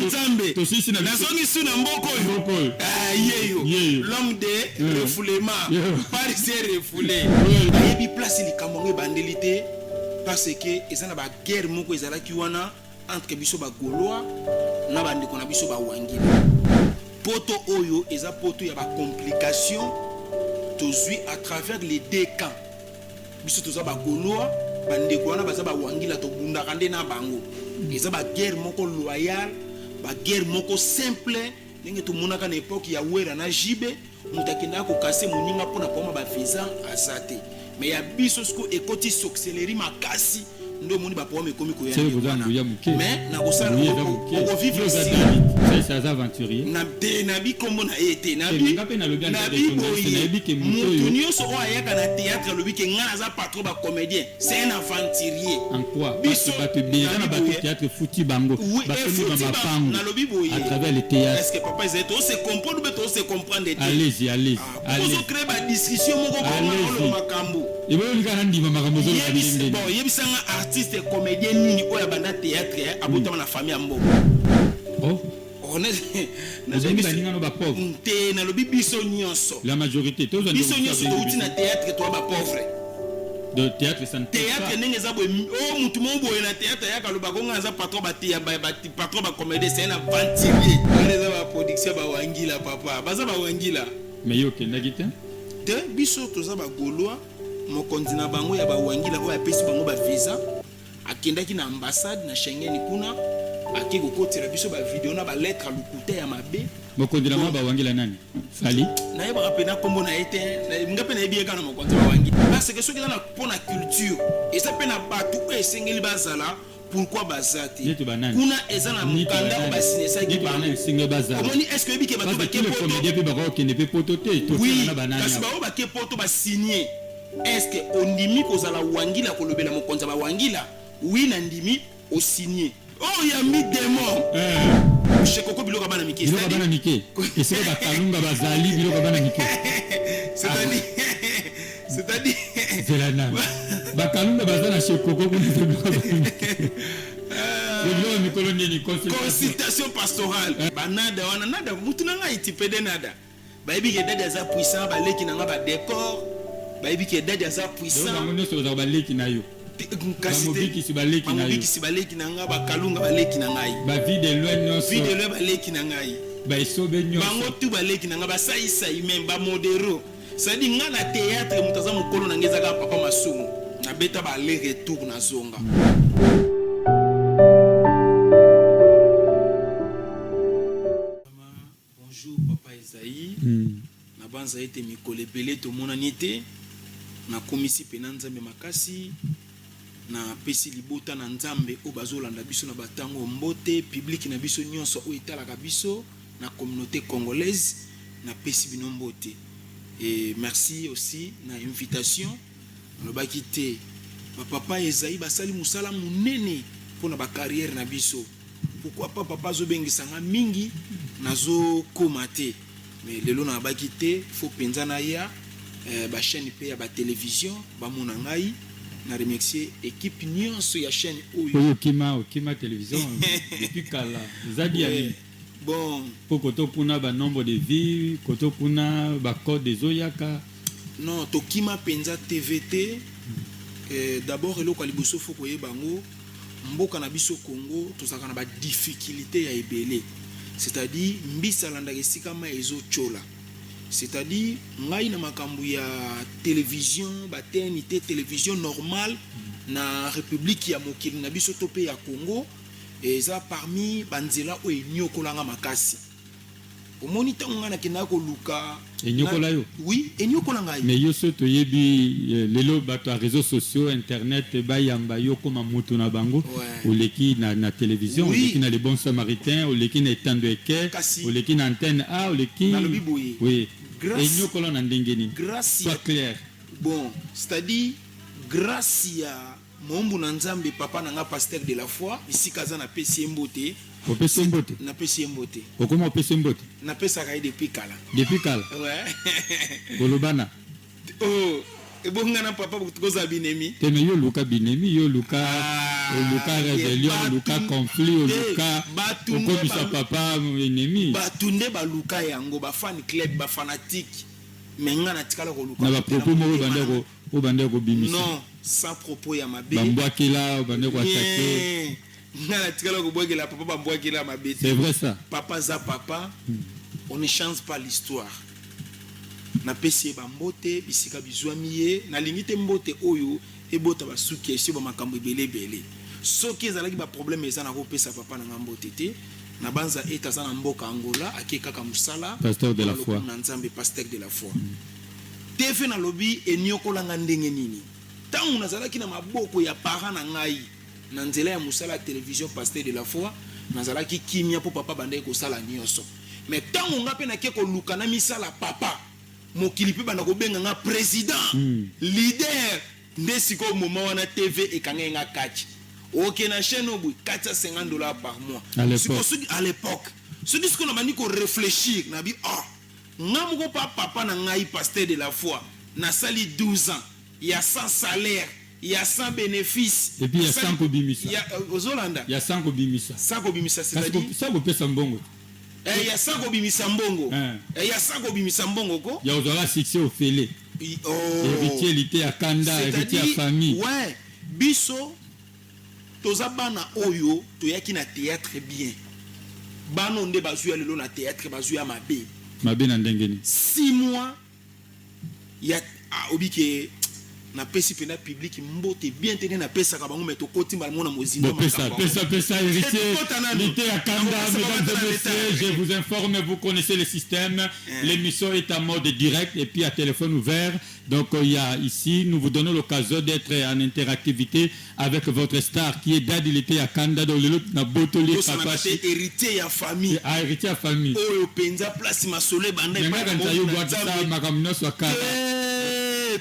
Na Nzambe. Tosilisi na biso. Nazongi su na mboka oyo. Mboka oyo. Ah, yeyo. Yeyo. L'homme de refoulement. Yeyo. Paris est refoulé. Oui. Bayebi place likambo yango ebandeli te parce que eza na ba guerre moko ezalaki wana entre biso ba Gaulois na bandeko na biso ba Wangila. Poto oyo eza poto ya ba complications tozwi à travers les deux camps. Biso toza ba Gaulois, ba ndeko wana baza ba Wangila, tobundaka nde na bango. Eza ba guerre moko loyale, ba guerre moko simple ndenge tomonaka na epoque ya Wera na JB, moto akendaka ko casser moninga mpona koma ba visa aza te. Mais ya biso siko ekoti sorcellerie makasi nde omoni ba problème ekomi koya Seke ndenge boza wana. nguya moke. Mais nakosala Nguya eza moke. okovivre Yo oza sika. David. Saïs aza aventurier. Na te nabi kombo na ye te Te, nabi nga mpe nalobi en tant que nabi journaliste, boye nayebi ke moto mutu oyo- nyonso oyo ayaka na théâtre alobi ke nga naza patron ba comédien, c'est un aventurier. En quoi? Biso Parce que bato ebele eza na nabi bato boye. théâtre efuti bango. Oui, Bakomi efuti ba ba- mapango nalobi boye. à travers le théâtre. Est-ce que papa ezali to se comprendre ou bien to se comprendre te? Allez-y, allez-y, Ah, allez-y. ozo créer ba discussion moko bongo Allez-y. oloba makambo. Eboyo olika na ndima makambo ozoloba Yebisa, ndenge bon, nini? yebisa nga artiste comédien nini oyo abanda théâtre, eh, abotama na famille ya mbongo. Oh. On est Obengi baninga no ba pauvre. Te, nalobi biso nyonso. La majorité, tozwa Biso ndeko nyonso mosusu touti na théâtre, toa ba pauvre. De théâtre, ça ne paye Théâtre pas. ndenge eza boye, oh, mutu moko boye na théâtre ayaka aloba ko nga aza patron ba thé-, ba, ba, patron ba comédien, c'est un aventurier. Wana eza ba production ba Wangila, papa. Baza ba Wangila. Mais yo okendaki te? Te, biso toza ba Gaulois, mokonzi na bango ya ba Wangila oyo apesi bango ba visa, akendaki na ambassade na Schengen kuna, ake kokotela biso ba video na ba lettre ya lokuta ya mabe. Mokonzi na bango ba Wangila nani? Fally? Nayebaka mpe na kombo na ye te, nga mpe nayebi ye kaka na mokonzi ya Wangila. Parce que soki eza na mpo na culture, eza mpe na bato oyo esengeli bazala, pourquoi baza te? Neti banani? Kuna eza na Neti mokanda oyo banani? basinesaki Neti bango. banani esengeli bazala? Omoni, est-ce que oyebi ke bato Parce que bake tous les poto? comédiens mpe bakokende mpe poto te, totiana Oui, na banani kasi awa? bango bake poto basigne. Est-ce que ondimi kozala Wangila kolobela mokonzi ya ba Wangila? Oui, nandimi, osigne. Oh, ya mi démon. Chez Coco biloko ya bana mike. Biloko ya bana mike. Esika ba Kalunga bazali biloko ya bana mike. C'est-à-dire, c'est-à-dire Zela na. Ba Kalunga baza na chez Coco kuna eza biloko ya bana mike. Biloko ya mikolo nini? Consultation. Consultation pastorale. Ba nada wana, nada mutu na ngai tipede nada. Bayebi ke dadi aza puissant, baleki na nga ba décor. Bayebi ke dadi aza puissant. Donc bango nyonso bazalaka baleki na yo. Te, kasi te. Bamobikisi baleki na yo. Bamobikisi baleki na nga, ba Kalunga baleki na ngai. Ba vie de loin nyonso. Vie de loin baleki na ngai. Ba esobe nyonso. Bango tout baleki na nga, ba saisai même, ba modero. C'est-à-dire nga na théâtre moto aza mokolo na nga eza kaka papa Masumu. Nabeta ba aller retour na zonga. Bonjour papa Esaïe. Nabanza ete mikolo ebele tomonani te. Nakomisi pena Nzambe makasi. Napesi libota na Nzambe oyo bazolanda biso na batango mbote, public na biso nyonso oyo etalaka biso na communauté congolaise, napesi bino mbote. Et merci aussi na invitation. Nalobaki te ba papa Esaïe basali mosala monene mpona ba carrière na biso. Pourquoi pas papa azobengisa nga mingi nazokoma te. Mais lelo nalobaki te faut penza naya, ba chaîne pe ya ba télévision bamona ngai. Na remercier équipe nyonso ya chaîne oyo. Oyo okima, okima télévision depuis kala. Eza di ya nini? Bon. Po koto kuna ba nombre de vues, koto kuna ba code ezoyaka. Non, tokima penza TV te. D'abord eloko ya liboso faut koyeba yango, mboka na biso Congo tozalaka na ba difficulté ya ebele. C'est-à-dire mbisa alandaka esika mai ezotiola. C'est-à-dire ngai na makambo ya télévision, ba TNT, télévision normale na République ya mokili na biso to pe ya Congo, eza parmi ba nzela oyo enyokolanga makasi. Omoni ntango ngai nakendaka koluka Enyokola yo? Oui, enyokola ngai. Mais yo so toyebi, lelo bato ya réseaux sociaux, internet bayamba yo koma mutu na bango. Oleki na télévision, oleki na Les Bons Samaritains, oleki na Etando Eke, Kasi oleki na Antenne A, oleki Nalobi boye. Oui. Grâce Enyokola na ndenge nini? Grâce Sois ya clair. Bon, c'est-à-dire grâce ya mombu na Nzambe, papa na nga pasteur de la foi, esika aza napesi ye mbote. Opesi ye mbote? Napesi ye mbote. Okoma opesi ye mbote? Napesaka ye depuis kala. Depuis kala? Ouais. Bolobana? Oh, ebonga na papa tokozala binemi. Te, mais yo luka binemi, yo luka Ah. Oluka rébellion, oluka conflit, oluka okomisa papa ennemi. Bato nde baluka yango, bafan club, bafanatique, mais nga natikala koluka Na bapropos moko obandaki kobimisa. Non, sans propos ya mabe. Bambwakela, obandaki koattaquer. Nga natikala kobwakela papa bambwakela mabe. C'est vrai, ça. Papa aza papa, on ne change pas l'histoire. Napesi ye bambote bisika bizwami ye. Nalingi te mbote oyo ebota basuki esio bamakambo ebele ebele. Soki ezalaki baproblème, eza na kopesa papa na nga mbote te. Na banza ete aza na mboka Angola, ake kaka mosala. Pasteur de la foi. Na Nzambe, pasteur de la foi. TV, nalobi, eniokolanga ndenge nini ntango nazalaki na maboko ya parent na ngai na nzela ya mosala ya télévision Pasteur de la foi. Nazalaki kimia mpo papa bandaki kosala nyonso. Mais ntango nga mpe nake koluka na misala papa, mokili mpe banda kobenga nga président, leader, nde sikoyo moma wana TV ekangai nga kati. Oke na chaîne oyo boye, 450 $ par mois. À l'époque. Sikoyo soki à l'époque, soki sikoyo nabandi koréfléchir, nabi oh, nga moko pa papa na ngai pasteur de la foi, nasali 12 ans ya sans salaire, ya sans bénéfice. Et puis ya sans kobimisa. Ya, ozolanda? Ya sans kobimisa. Sans kobimisa. Kasi c'est-à-dire sans kopesa mbongo. Ya sans kobimisa mbongo. Ya sans kobimisa mbongo ko. Ya ozwaka succès ofele. Oh. Héritier lite ya kanda, héritier ya C'est-à-dire, famille. Ouais, biso toza bana oyo toyaki na théâtre bien. Bana oyo nde bazwi ya lelo na théâtre, bazwi ya mabe. Mabe na ndenge nini? 6 mois ya, ah, obi ke napesi mpenza public mbote bien te nde napesaka bango, mais tokoti mbala moko na mozindo. Bon, pesa, pesa, pesa, héritier, Lité Akanda, mesdames et messieurs, je vous informe, vous connaissez le système. L'émission est en mode direct et puis à téléphone ouvert. Donc, il y a ici, nous vous donnons l'occasion d'être en interactivité avec votre star qui est Dadi Lité Akanda, dans le lot, na Botoli, Papa. Héritier ya famille. Ah, héritier ya famille. Oyo penza place masolo ebanda. Epai na yo bwakisa makambo nyonso akala.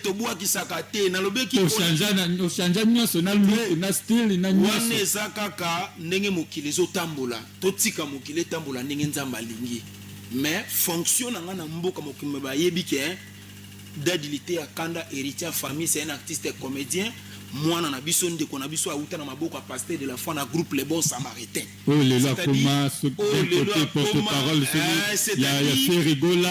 Tobwakisaka te, nalobeki. Ochange nyonso, na look, na style, na nyonso. Wana eza kaka ndenge mokili ezotambola. Totika mokili etambola ndenge Nzambe alingi. Mais fonction na ngai na mboka mokili, bayebi ke Dadi Lite ya Kanda, héritier ya famille, c'est un artiste comédien, mwana na biso, ndeko na biso, auta na maboko ya pasteur de la foi na groupe Les Bons Samaritains. Oyo lelo akoma côté porte-parole ya Ferre Gola,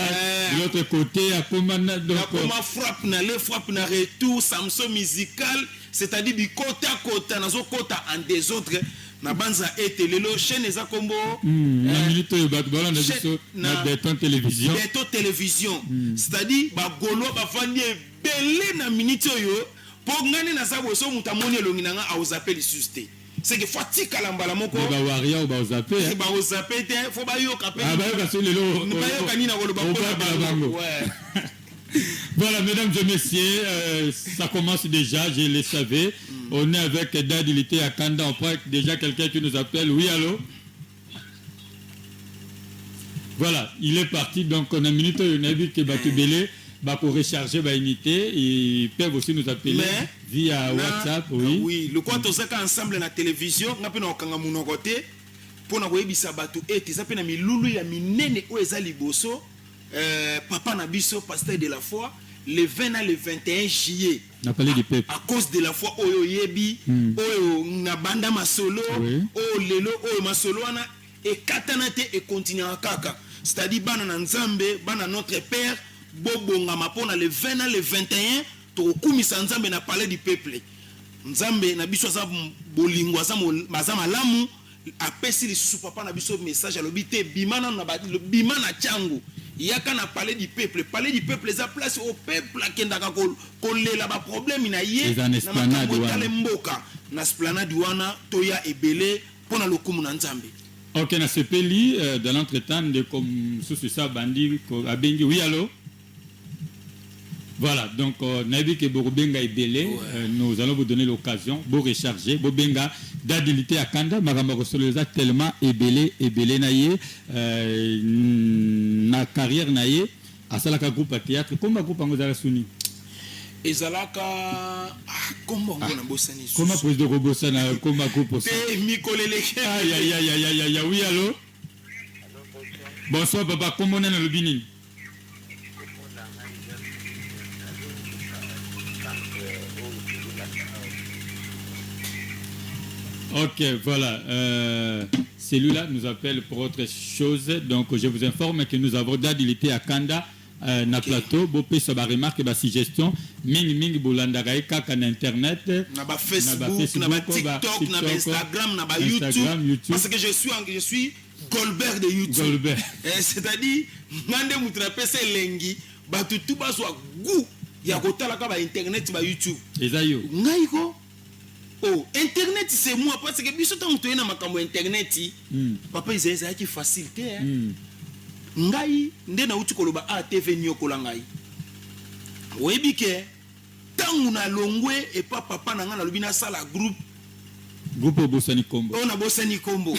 de l'autre côté akoma donc akoma frappe na le frappe na retour, Samson musical, c'est-à-dire bikota kota, nazokota en désordre. Na banza ete lelo chaîne eza kombo Na minute oyo bato balanda biso na Beton Télévision. Beton Télévision, c'est-à-dire bagaulois bafandi ebele na minute oyo. Mpo ngai nde naza boye, so moto amoni elongi na nga, aozape lisusu te. C'est que faut atikala mbala moko. Bawaria oyo baozape. Baozape te, faut bayoka mpe. Bayoka so lelo. Bayoka nini na koloba. Mpona bango. Voilà, mesdames et messieurs, ça commence déjà, je le savais. On est avec Dadi Lité à Kanda. On prend déjà quelqu'un qui nous appelle. Oui, allô? Voilà, il est parti. Donc, on a une minute, on a vu que bato ebele, bah, pour recharger bah, unité, ils peuvent aussi nous appeler Mais, via WhatsApp. Oui, oui. Le quoi, tozaka ensemble na télévision, nga pe na okanga munoko te mpona koyebisa bato ete eza mpe na milulu ya minene oyo eza liboso. Papa na biso pasteur de la foi, le 20 na le 21 juillet Na palais du peuple. À cause de la foi oyo oyebi, oyo na banda masolo, oyo lelo oyo masolo wana ekatana te, ekontinuaka kaka. C'est-à-dire bana na Nzambe, bana notre père, bobongama mpona le 20 na le 21, tokokumisa Nzambe na palais du peuple. Nzambe na biso aza bolingo, aza malamu. Apesi lisusu papa na biso message, alobi te bima nano na bima na ntiango, yaka na palais du peuple. Palais du peuple eza place oyo peuple akendaka kolela baproblème na ye Eza na na esplanade makambo wana. etale mboka. Na esplanade wana, toya ebele mpo na lokumu na Nzambe. Ok, na sepeli dans l'entretemps ndeko mosusu esa bandi abengi. Oui, allo? Voilà, donc nayebi ke bokobenga ebele. Nous allons vous donner l'occasion bo recharger, bobenga Dadi Lité ya Kanda. Makambo ya kosolola eza tellement ebele ebele na ye, na carrière na ye. Asalaka groupe ya théâtre. Komba groupe yango ezalaka suni? Ezalaka, ah, kombo yango nabosani. Koma président kobosana komba groupe? Te, mikolo eleki. Aïe, aïe, aïe, aïe, aïe, aïe. Oui, allo? Bonsoir papa, kombo nani, alobi nini? Ok, voilà. Celui-là nous appelle pour autre chose. Donc, je vous informe que nous avons d'habilité à Kanda, na plateau. Bopesa ba remarque, ba suggestion. Mingi mingi bolandaka ye kaka na internet. Na ba Facebook, na ba TikTok, na ba Instagram, na ba Instagram, YouTube. YouTube. Parce que je suis Goldberg de YouTube. Goldberg. Eh, c'est-à-dire nga nde moto napesa elengi, bato tu bazwa goût ya kotalaka ba internet, ba YouTube. Eza yo. Ngai ko, oh, internet c'est moi, parce que biso ntango toye na makambo ya internet, papa, ezalaki facile te, hein. Ngai nde nauti koloba atv niokola ngai. Oyebi ke ntango nalongwe epa papa na ngai, nalobi nasala groupe. Groupe obosani kombo. Oyo nabosani kombo.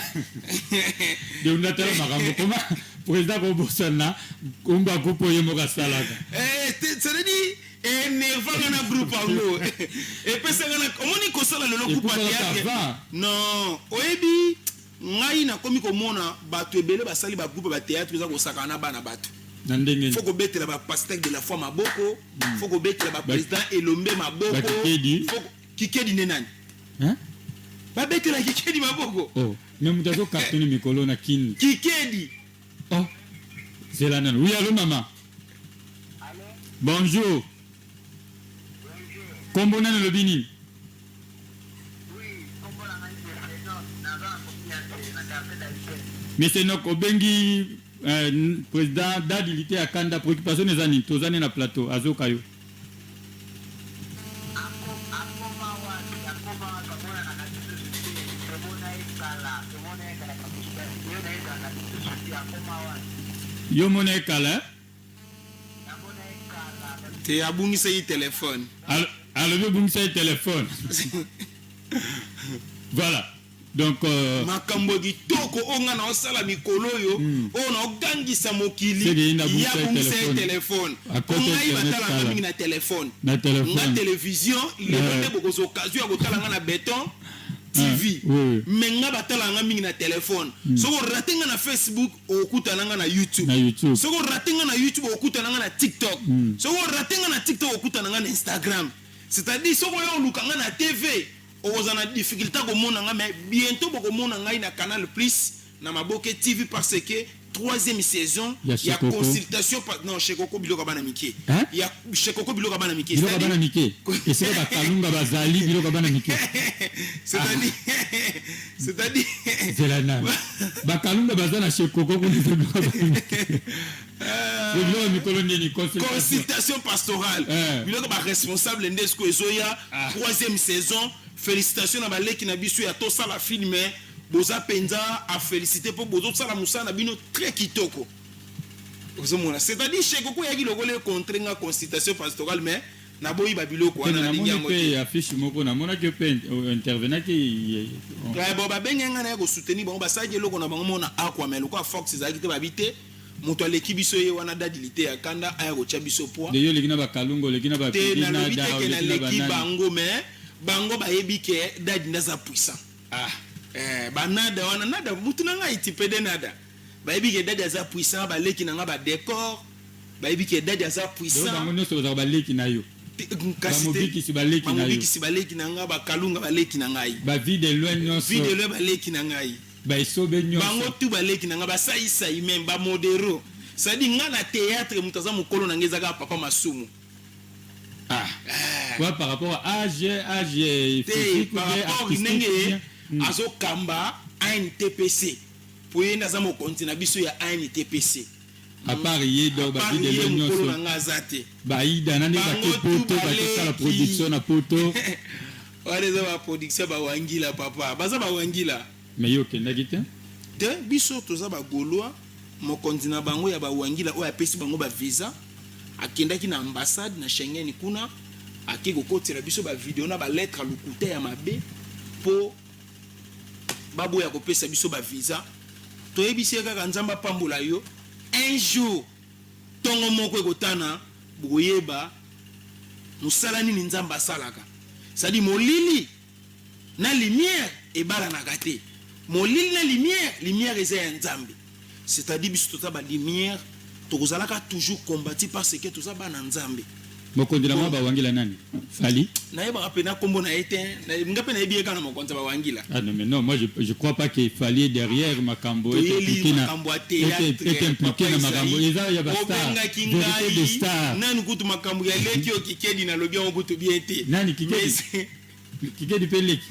De natala makambo koma président kobosana kombo ya groupe oyo moko asalaka. Eh, c'est-à-dire enervanga na groupe yango, epesanga na omoni kosala lelo groupe ya Ekufaka théâtre. avant. Non, oyebi ngai nakomi komona bato ebele basali bagroupe ya bathéâtre, eza kosakana na bana bato. Na ndenge Faut kobetela bapasteur de la foi maboko, faut kobetela baprésident Elombe maboko. Bakikedi. Kikedi nde nani? Hein? Babetela Kikedi maboko. Oh, mais moto azocartonner mikolo na Kini. Kikedi. Oh, zela nano. Oui, allo mama, bonjour. Kombo nani, olobi nini? Oui, kombo na ngai Enoch, naza na commune ya na quartier d'Haïtien. Monsieur Nok, obengi président d'habilité ya Kanda, préoccupation eza nini? Toza nde na plateau, azoka yo. Akoma wapi? Akoma wapi? Amonanaka lisusu te. Tomona ye kala, tomona ye kala, yo na ye ezalaka lisusu te. Akoma wapi? Yo mona ye kala, eh? Namona ye kala. Te, abungisaki telefone. Alobi obungisa ye telefone. Voilà, donc Makambo ya kitoko oyo ngai naosala mikolo oyo, oyo naogangisa mokili. Seke ye nde abungisa ye Abungisa ye telefone. telefone. Akota Ngai internet batalaka kala. mingi na telefone. Na telefone. Nga télévision lelo Eh. te, bokozwa occasion ya kotala nga na béton TV. Ah, oui. Mais nga batalaka nga mingi na telefone. Soki orater nga na Facebook, okutana nga na YouTube. Na YouTube. Soki orater nga na YouTube, okutana nga na TikTok. Soki orater nga na TikTok, okutana nga na Instagram. C'est-à-dire soki oyo oluka nga na TV, okozala na difficulté komona nga. Mais bientôt bokomona ngai na Canal Plus, na Maboke TV, parce que troisième saison Ya ya Shekoko. consultation non, Shekoko biloko ya bana mike. Hein? Ya Shekoko biloko ya bana mike. Biloko ya bana mike, esika bakalunga bazali, biloko ya bana mike. C'est-à-dire Zela nani, bakalunga baza na Shekoko kuna, eza biloko ya bana mike. Biloko ya mikolo nini? Consultation. Consultation pastorale. Eh. Biloko baresponsable nde siko ezoya. Troisième saison, félicitation na baleki na biso ya tosala filme. Boza mpenza afélicité mpo bozosala mosala na bino très kitoko. Ozomona, c'est-à-dire Shekoko oyaki lokola econtre nga consultation pastorale, mais naboyi babiloko Tene wana, nalingi namoni yango te. mpe affiche moko, namonaki mpe intervenaki. Eh, bon, babengi nga na ye kosoutenir bango. Basalaki eloko na bango mona akwa, mais lokola Fox ezalaki te, babi te, moto aleki biso ye wana, dadili te ya Kanda aya kotya biso poids. De yo oleki na bakalunga, oleki na Te, bapidi. nalobi Nada te ke oleki na naleki banani. bango, mais bango bayebi ke dadi nde aza puissant. Ah. Eh, banada wana, nada mutu na ngai tipe de nada, bayebi ke dadi aza puissant. Baleki na nga badécor bayebi ke dadi aza Donc puissant. Bango nyonso bazalaka baleki na yo. Kasi te. Bamobikisi baleki na yo. Bamobikisi baleki na ngai, bakalunga baleki na ngai. Bavie de loin nyonso. Vie de loin baleki na ngai. Baesobe Bango nyonso. tu baleki na ngai, basaisai même bamodero. C'est-à-dire ngai na théâtre, moto aza mokolo na ngai eza kaka papa Masumu. Ah. Ouais, par rapport à âge Te, physique ou par bien rapport artistique ndenge ou bien- azokamba ANTPC, po ye nde aza mokonzi na biso ya ANTPC. À part ye, donc À part bavie de ye, loin mokolo na nyonso. ngai aza te. Baida na nde Bango bake tu poto, bakesala baleki. production na poto. Wana eza baproduction bawangila, papa, baza bawangila. Mais yo okendaki te. Te, biso toza bagaulois. Mokonzi na bango ya bawangila oyo apesi bango bavisa, akendaki na ambassade na Schengen kuna, ake kokotela biso bavideo na balettre ya lokuta ya mabe mpo baboya kopesa biso bavisa. Toyebisi ye kaka Nzambe apambola yo. Un jour, ntongo moko ekotana, bokoyeba mosala nini Nzambe asalaka. C'est-à-dire molili na lumière ebalanaka te. Molili na lumière, lumière eza ya Nzambe. C'est-à-dire biso toza balumière, tokozalaka toujours combati parce que toza bana Nzambe. Mokonzi na mwa bawangila nani? Fally? Nayebaka mpe na nkombo na ye te. Nga mpe nayebi ye kaka na mokonzi ya bawangila. Ah non, mais non, moi je crois pas que Fally est derrière makambo. Toyeli makambo ya théâtre. Est impliqué na makambo eza ya ba star. Obengaki Vérité de ngai star. Nani kutu makambo ya leki oyo Kikedi, nalobi yango kutu bien te. Nani Kikedi? Kikedi mpe leki.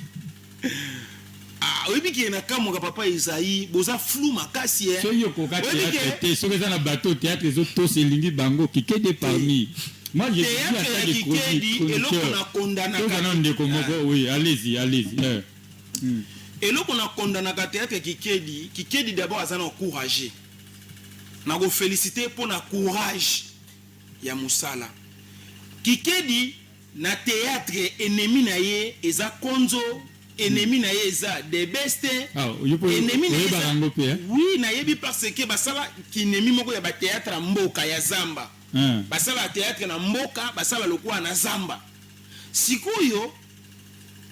Ah, oyebi ke na kamwaka, papa Ezai, boza flou makasi e. Soki okoka théâtre te, soki eza na bateau, théâtre ezotosa, elingi bango, Kikedi parmi moi, je Théâtre ya Kikedi, eloko na kondanaka Tozana ndeko moko. Oui, allez-y, allez-y. Eloko na kondanaka théâtre ya Kikedi, Kikedi d'abord aza na courage, nakofélicité mpo na courage ya mosala. Kikedi na théâtre, ennemi na ye eza Konzo, ennemi na ye eza The Best. Ah, ennemi na ye eza, oui, nayebi parce que basala kinemi moko ya bathéâtre ya mboka ya zamba. Basala théâtre na mboka, basala lokola na zamba. Sikoyo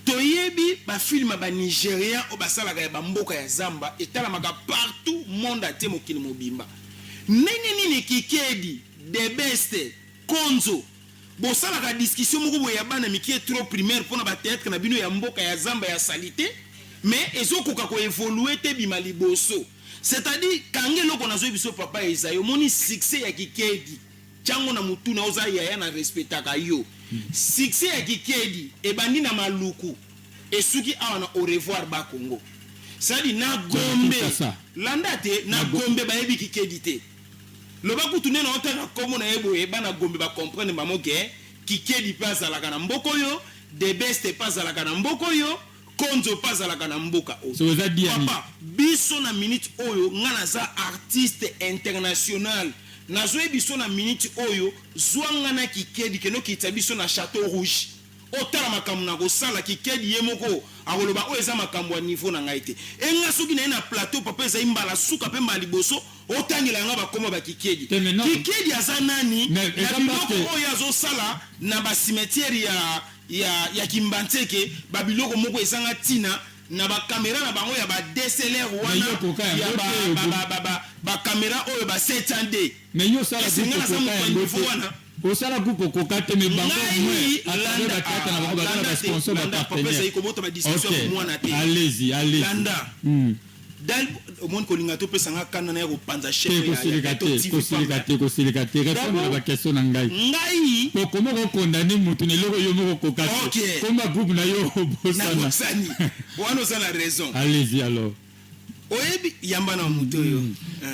toyebi bafilm ya banigérien oyo basalaka ya bamboka ya zamba etalamaka partout monde atie, mokili mobimba. Ndenge nini Kikedi, The Best, Konzo bosalaka discussion moko boye ya bana mike trop primaire mpona bathéâtre na bino ya mboka ya zamba ya saleté, mais ezokoka koévoluer te, bima liboso? C'est-à-dire, kanga eloko nazoyebi biso, papa Ezai, omoni succès ya Kikedi, ntiango na mutu na oza yaya na respectaka yo. Succès ya Kikedi ebandi na Maluku, esuki awa na Au revoir Bakongo. C'est-à-dire na Gombe, landa te, na Gombe bayebi Kikedi te. Loba kutu nde na otanga nkombo na ye boye, bana Gombe bacomprendre bango ke Kikedi mpe azalaka na mboka oyo, The Best mpe azalaka na mboka oyo, Konzo mpe azalaka na mboka oyo. Papa, biso na minute oyo, nga naza artiste international, nazoyebi biso na minute oyo, zwa nga na Kikedi, kende okitisa biso na Château Rouge, otala makambo na kosala. Kikedi ye moko akoloba oyo eza makambo ya niveau na ngai te. Enga soki na ye na plateau, papa, ezali mbala suka mpe mbala liboso otangela yanga bakoma bakikedi. Kikedi aza nani na biloko oyo azosala na bacimetière ya Kimbanseke? Babiloko moko ezanga ntina na bacaméra na bango ya ba DSLR wana, ya bacaméra oyo ba 700D. Mais yo osala niveau wana, osala groupe okoka te, mais bango batata na bango baza na basponsor, bapartenaire. Kobota badiscussion ya mwana te. Allez-y, allez-y. Landa dal, omoni kolinga topesanga kanda na ya kopanza. Chef, kosilika te, kosilika te, kosilika te. Répondre na baquestion na ngai. Ngai Po koma kokondane mutu na eloko yo moko koka te, komba groupe na yo obosana. Nabosani wana, oza na raison. Allez-y alors. Oyebi yamba na moto oyo.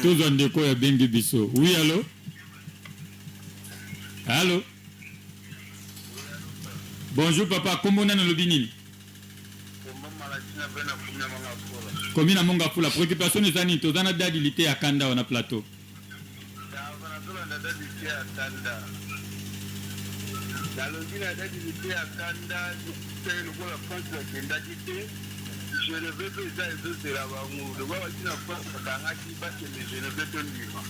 Tozwa ndeko oyo abengi biso. Oui, allo, allo, bonjour papa, kombo nani, olobi nini? Komi na Monga Fula. Préoccupation eza nini? Toza na Dadi Lite ya Kanda wana plateau. Nazolanda Dadi Lite ya Kanda. Nalobi na Dadi Lite ya Kanda te, lokola France bakendaki te, Geneve mpe eza ezozela bango. Lokola bati na France bakangaki, bakende Geneve, tondima.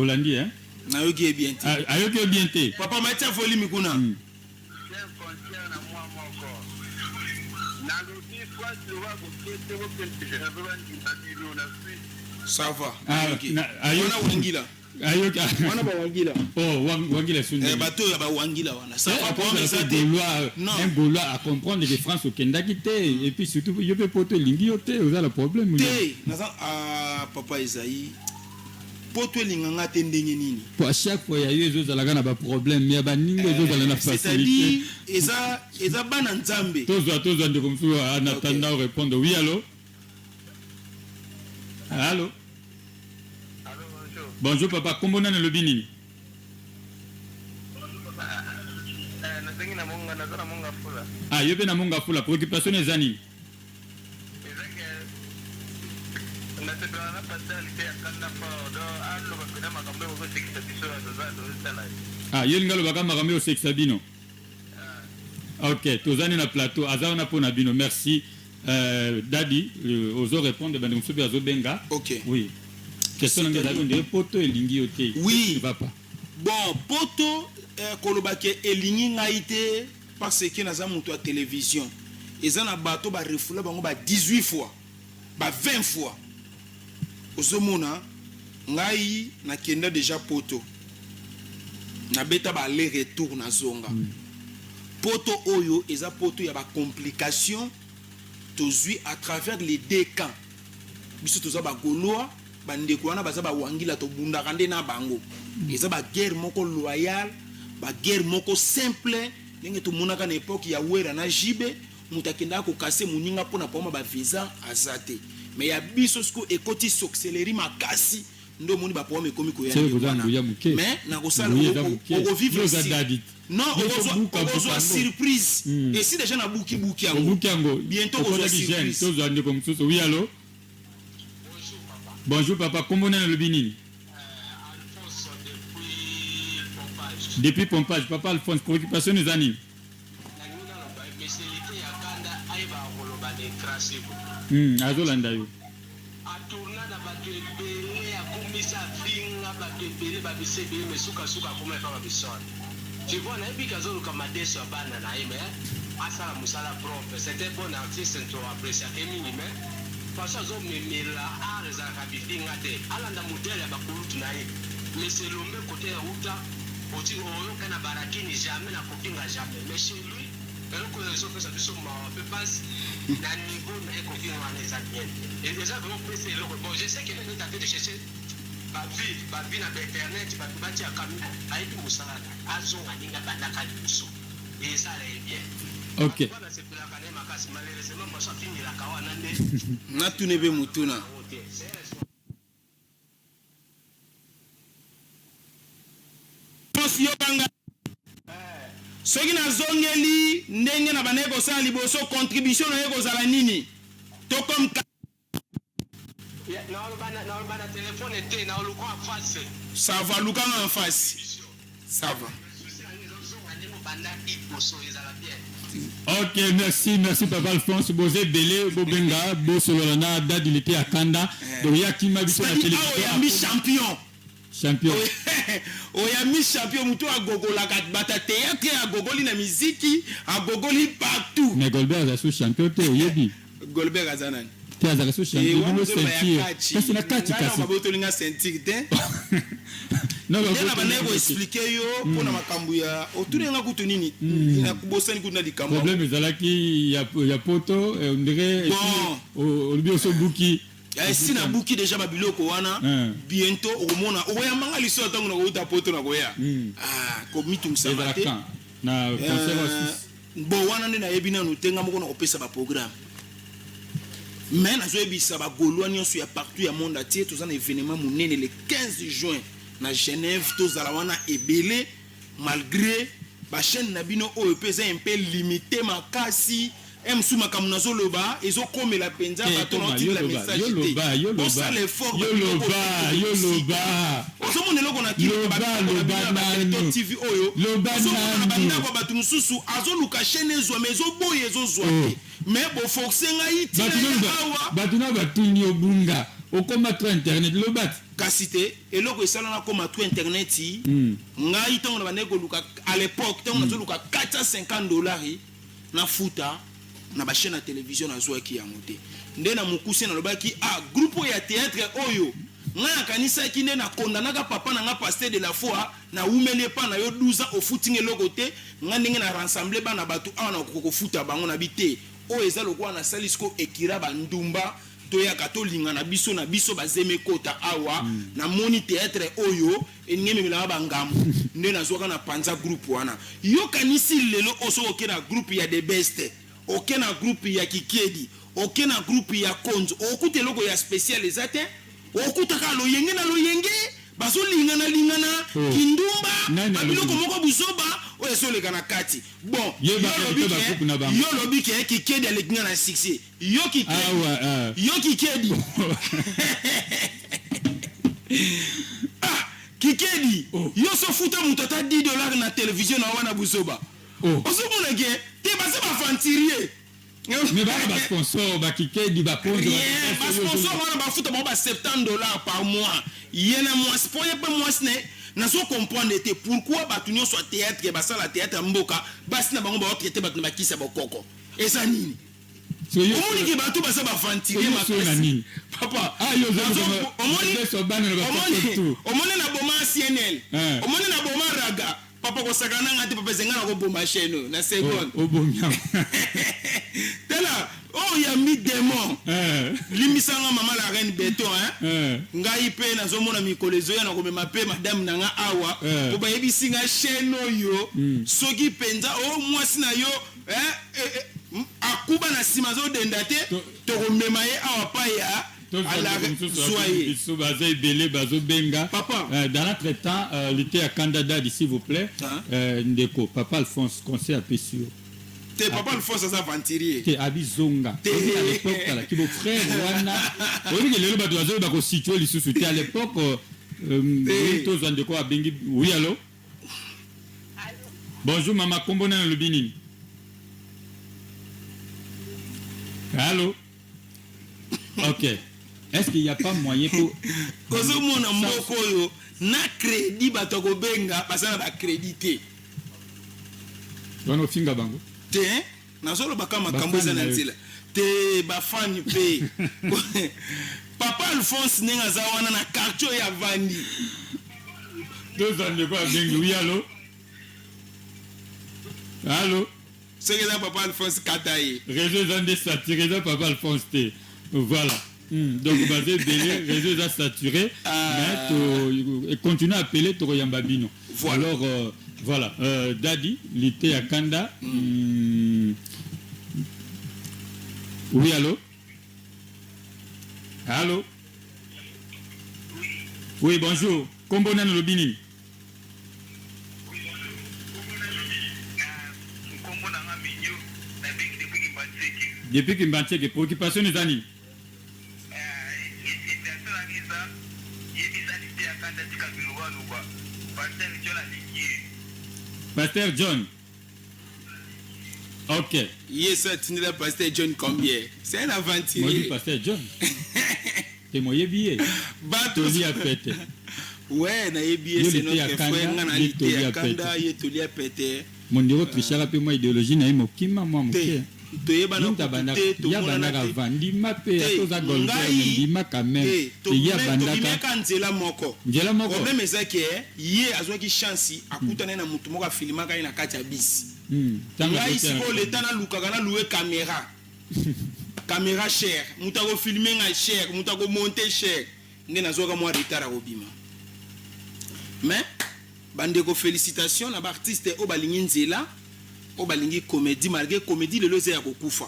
Olandi eh? Nayoki ye bien te. Ayoki ye bien te. Papa, matia volume kuna. Frontière na mwa moko. Nalobi France lokola boke te, bokende Geneve, bandima bino na Suisse. Ça va, wana wangila. Ayoki. Wana bawangila. Oh, wangila sundi. Eh, bato ya bawangila wana, ça va, problème eza te. Non, un Gaulois à comprendre que France okendaki te, et puis surtout yo mpe poto elingi yo te, oza la problème. Te, naza, ah, papa Esaïe, poto elinganga te ndenge nini? Po à chaque fois ya yo ezozalaka na baproblème, ya baninga ezozala na facilité. Eza bana Nzambe. Tozwa ndeko mosusu en attendant répondre. Oui, allo, allo. Allô, bonjour. Bonjour papa, kombo nani, olobi nini? Nazengi na Monga, naza na Monga Fula. Ah, yo mpe na Monga Fula. Préoccupation eza nini? Ezake nasepelaka na pasteur Lite ya Kanda fort, donc aloba mpena makambo oyo kosekisa biso ya toza tozosala ye. Ah, yo linga alobaka makambo oyo osekisa bino. Ok, tozani na plateau, aza wana mpo na bino. Merci. Dadi, ozo répondre bandeko mosusu mpe azobenga. Ok. Oui, question nange ezalaki ondire poto elingi yo te. Oui. Papa. Bon, poto, koloba ke elingi ngai te, parce que naza moto ya télévision. Eza na bato barefula bango ba 18 fois, ba 20 fois. Ozomona ngai nakenda déjà poto. Nabeta ba aller retour, nazonga. Poto oyo eza poto ya bacomplication tozwi à travers les deux camps. Biso toza bagaulois, bandeko wana baza bawangila, tobundaka nde na bango. Eza baguerre moko loyale, baguerre moko simple, ndenge tomonaka na époque ya Wera na Jibe. Moto akendaka kokase moninga mpona poma bavisa aza te. Mais ya biso sikoyo ekoti sorcellerie makasi, nde omoni baproblème ekomi koya. Mais nakosala, okovivre, non, okozwa surprise. Esi déjà nabuki buki yango. Bientôt okozwa surprise. Tozwa ndeko mosusu. Oui, allo, bonjour papa. Kombo nani, olobi nini? Depuis Pompage. Papa Alphonse, préoccupation eza nini? Azolanda yo. Atourna na bato ebele, akomisa, afinga bato ebele, babisa ebele, mais sukasuka akoma epa babisone. Tu vois, nayebi ke azoluka madeso ya bana na ye, mais asala mosala propre. C'est un bon artiste, to appréciaka ye mingi, mais façon azomemela art ezalaka bifinga te. Alanda modèle ya bakulutu na ye, mais Elombe kote ya uta oti oyoka na barakini, jamais na kofinga, jamais. Mais chez lui, eloko oyo ezopesa biso mawa mpe mpasi, na niveau na ye, kofinga wana eza bien te, eza vraiment pesa eloko. Bon, je sais que est en train de chercher bavues, bavues na bainternet, bato batiaka, ayebi mosala na azonga ndenge abandaka liboso, esala ye bien. Wana sepelaka na ye makasi. Malheureusement, façon afingelaka wana nde. Natuna ebe motuna. Yango te. Posi yokanga, soki nazongeli ndenge na bandaki kosala liboso, contribution na ye kozala nini to comme? Naoloba na telefone te, naoluka en face. Ça va, lukanga en face, ça va. Ezozonga ndenge obandaki liboso, ezala bien. Ok, merci, merci papa Alphonse. Boza ebele, bobenga, bosolola na Dadi Lite ya Kanda. Donc yakima biso na C'est-à-dire, awa oyambi champion. Champion. Oyambi champion, motu agogolaka bata théâtre, agogoli na miziki, agogoli partout. Mais Golbert aza so champion te, oyebi. Golbert aza nani? Te, azalaka so champion bino ceinture, kasi na kati, kasi Babotolinga ceinture te. Non. Nde na bandaki koexpliquer yo mpona makambo ya otunenga kutu nini, nakobosani kutu na likambo. Problème ezalaki ya poto, on dirait. Bon. Olobi osobuki. Esi nabuki déjà babiloko wana. Bientôt okomona, okoyambanga liso ntango nakouta poto, nakoya. Ah, komitungisama Ezala te. Quand na concert wa Suisse? Bon, wana nde nayebi nanu te. Nga moko nakopesa baprogramme, mais nazoyebisa bagaulois nyonso ya partout ya monde entier, toza na événement monene le 15 juin na Genève. Tozala wana ebele, malgré bachaîne na bino oyo mpe eza un peu limité makasi. Mosusu makambo nazoloba ezokomela mpenza Eh, bato Toma, naotindela yo loba, message yo loba, te. yo loba. Bosala effort. Yo loba, yo loba. Ozomona eloko na Loba, loba nanu. TV oyo, Loba ozomona na nanu. bandako ya bato mosusu, azoluka chaîne ezwa, mais ezoboya, ezozwa Oh. te. Mais boforce ngai ntina Bato ya na awa. Bato na batuni, obunga, okoma trop internet, loba ti. Kasi te, eloko esala nakoma trop internet, ngai ntango na bandaki koluka à l'époque, ntango nazoluka 450 dollars nafuta na bachaîne ya télévision, nazwaki yango te. Nde na mokuse nalobaki: ah, groupe oyo ya théâtre oyo, ngai nakanisaki nde nakondanaka papa na nga pasteur de la foi, nawumeli epa na yo 12 ans, ofutinga eloko te. Ngai ndenge na rassemble bana bato awa, nakoki kofuta bango na bi te. Oyo eza lokola nasali siko ekira bandumba, toyaka tolingana biso na biso, bazemi ekota awa. Namoni théâtre oyo eningi ememelaka bangambo, nde nazwaka na panza groupe wana. Yokanisi lelo oyo, soki oke na groupe ya The Best, oke na groupe ya Kikedi, oke na groupe ya Konzo, okuta eloko ya spécial eza te. Okutaka loyenge na loyenge, bazolingana lingana. Oh. Kindumba. Nani Babiloko alobi? moko buzoba oyo ezoleka na kati. Bon, Ye yo bakali lobi to ke- bagroupe na bango. yo lobi ke Kikedi aleki nga na succès. Yo Kikedi, Awa, ah. yo Kikedi, ah, Kikedi. Oh. Yo sofuta moto ata 10 $ na télévision na wana, buzoba. Oh. Ozomona ke te, baza baaventurier. Mais bana basponsor, bakikedi, bakonzo. Rien, basponsor wana bafuta bango ba 70 $ par mois, ye na mwasi, mpo ye mpe mwasi ne. Nazo comprendre te pourquoi bato nyonso ya théâtre basala théâtre ya mboka, basi na bango baotraite bato na bakisi ya bokoko. Eza nini? Omoni ke bato baza baaventurier. Yo na nini? Papa. Ah, yo oza Omoni bana na omoni bato. omoni na boma. nga CNL. Omoni na boma raga. Papa kosaka na nga te, papa, ezenga na koboma chaîne oyo na seconde. Obomi yango. Tala oyo yambi démon. Limbisanga, mama la reine béton, hein. Ngai mpe nazomona mikolo ezoya na komema mpe madame na nga awa, po bayebisi nga chaîne oyo, soki mpenza o mwasi na yo, eh, eh, eh, akuba na nsima azodenda te, tokomema ye awa pa ya Zwa ye. Biso baza ebele bazobenga. Papa. Dans notre temps, lite ya kanda, dadi, s'il vous plaît. Hein? Ndeko papa Alphonse, conseil apesi yo. Te, papa Alphonse aza aventurier. Te, abizonga. Te. Oyebi, à l'époque talaki bofrère wana, oyebi ke lelo bato bazoyeba kositue lisusu te. À l'époque, oui, tozwa ndeko abengi. Oui, allo, bonjour mama, kombo nani, olobi nini? Allo, ok, est-ce qu'il y a pas moyen pour Ozomona mboka oyo na crédit, bato ya kobenga baza na bacrédit te. Wana ofinga bango. Te, nazolobaka makambo eza na Bafani na yo. nzela te, bafani mpe papa Alphonse ndenge aza wana na quartier oyo avandi. Tozwa ndeko abengi. Oui, allo, allo. Soki eza papa Alphonse, kata ye. Réseau eza nde saturé, eza papa Alphonse te. Voilà. Donc baza ebele, réseau eza saturé. Ah. Mais to continue à appeler, tokoyamba bino. Voilà. Alors voilà, dadi lite ya kanda. Oui, allo, allo, oui, bonjour, kombo nani, olobi nini? Nkombo na nga Minyo, nabengi depuis Kimbanseke. Depuis Kimbanseke, préoccupation eza nini? Situation na nga eza, yebisa lite ya kanda tika bilobaluba. Pasteur John alingi ye. Pasteur John, ok. Ye so atindela pasteur John combien? C'est un Moyebi aventurier. Pasteur John te, moyebi ye. Bato Tolia pete. Ouais, nayebi ye. Yo C'est lite ya notre kanda, frère, nga na ye lite ya tolia kanda. pete. Ye tolia pete. Mondiro trichaka mpe mwa idéologie na ye mokima mwa Te, moke. toyebana Yinta kutu bandaka te, ya tomonana bandaka te. vandima mpe Te, atoza Golbert. Ndima quand même. Te, ye abandaka tobimeka nzela moko. Nzela moko. Problème eza ke ye azwaki chance, akutana ye na motu moko afilimaka ye na kati ya bisi. Ntango Ngai azotala- sikoyo leta nalukaka nalouer caméra, caméra cher, moto akofilme ngai cher, moto akomonte cher, nde nazwaka mwa retard akobima. Mais bandeko, félicitation na baartiste oyo balingi nzela, oyo balingi comédie, malgré comédie lelo eza ya kokufa.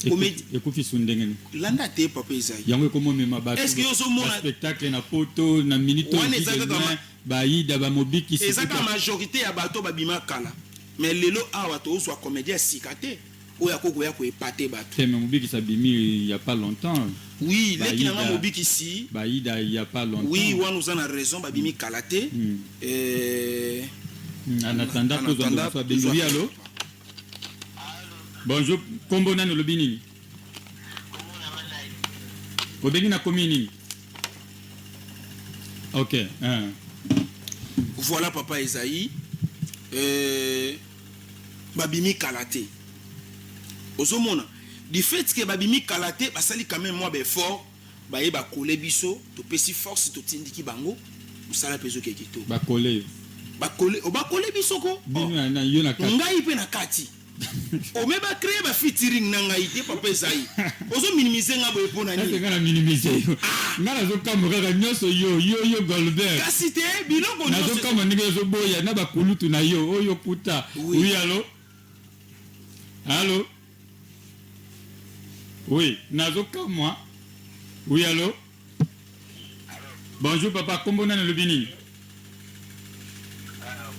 Comédie Ekufi su ndenge nini? Landa te, papa Ezai. Yango ekomomema bato. Est-ce que yo ozomona- Spectacle na poto na minute Wana eza kaka bayida bamobikisi. Eza kaka majorité ya bato babima kala, mais lelo awa tozwa comédie ya sika te oyo akokoya koepate bato. Te, mais mobikisi abimi il y a pas longtemps. Oui, leki na nga. Bayida. Mobikisi. Bayida il y a pas longtemps. Oui, wana oza na raison, babimi kala te. En attendant, En tozwa attendant, ndeko abengi. tozwa- Oui, allo, bonjour, kombo nani, olobi nini, obengi na komi nini? Ok, hein. Voilà, papa Esaïe, babimi kala te. Ozomona du fait que babimi kala te, basali quand même mwa baeffort, baye bakole biso, topesi force, totindiki bango, mosala mpe ezokeki kitoko. Bakole yo? Bakole, oh, bakole biso ko. Bino Oh. na yo na kati. Ngai mpe na kati ome bacréer bafeaturing na ngai te. Papa Ezai, ozominimize nga boye mpo na Ese nini? nga na minimize yo? Nga nazokamwa kaka nyonso yo yo yo Golbert. Kasi te, biloko nyonso. Nazokamwa ndenge ozoboya na bakulutu na yo oyo kuta. Oui. Oui, allo, allo, oui, nazokamwa. Oui, allo, bonjour papa, kombo nani, olobi nini?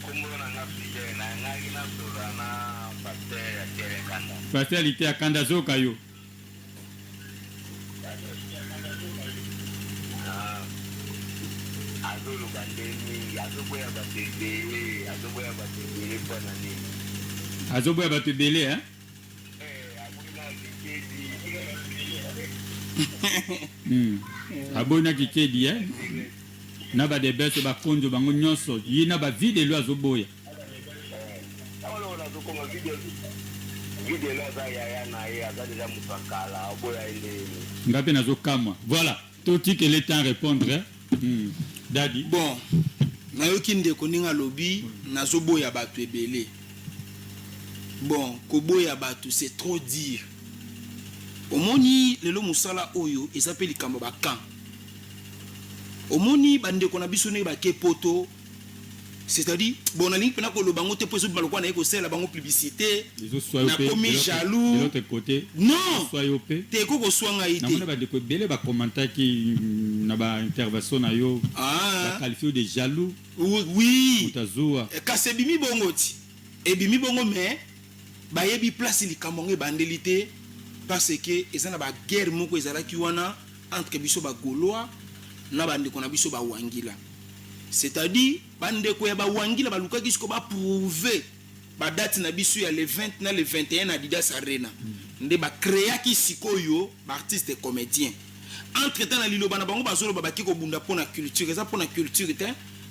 Kombo na nga Fidele, nangaki nasolola na pasteur ya tere kanda. Pasteur lite ya kanda, azoyoka yo. Ah, azoloba nde mingi, azoboya bato ebele, azoboya bato ebele mpo na nini? Azoboya bato ebele, hein? Eh, aboyi na kikedi. Aboyi na kikedi, eh? Na badebese bakonzo bango nyonso, ye na bavidelo azoboya. Ntango nazokoma videlo, aza yaya na ye, aza deja moto akala, oboya ye ndeni? Nga mpe nazokamwa. Voilà, totikele temps répondre, eh? Dadi. Bon. Nayoki ndeko ndenge alobi, nazoboya bato ebele. Bon, koboya bato, c'est trop dire. Omoni, lelo mosala oyo eza mpe likambo ya bacamp. Omoni bandeko na biso ndenge bake Poto, c'est-à-dire, bon, nalingi mpena koloba yango te mpo ezobima lokola naye kosalela bango publicité. Ezoswa yo mpe. Nakomi jaloux. De l'autre côté. Non. Ezoswa yo mpe. Te, ekoki koswa ngai te. Namoni bandeko ebele bacommentaki na baintervention na yo. Ah. Baqualifie de jaloux. Oui. Moto azuwa. Kasi ebimi bongo ti, ebimi bongo, mais bayebi place likambo yango ebandeli te, parce que eza na baguerre moko ezalaki wana entre biso Bagaulois na bandeko na biso Bawangila. C'est-à-dire, bandeko ya Bawangila balukaki siko baprouve badate na biso ya le 20 na le 21 na Adidas Arena. Nde bacréaki sikoyo baartiste comédien. Entre temps, na liloba na bango, bazoloba baki kobunda mpo na culture. Eza mpo na culture te,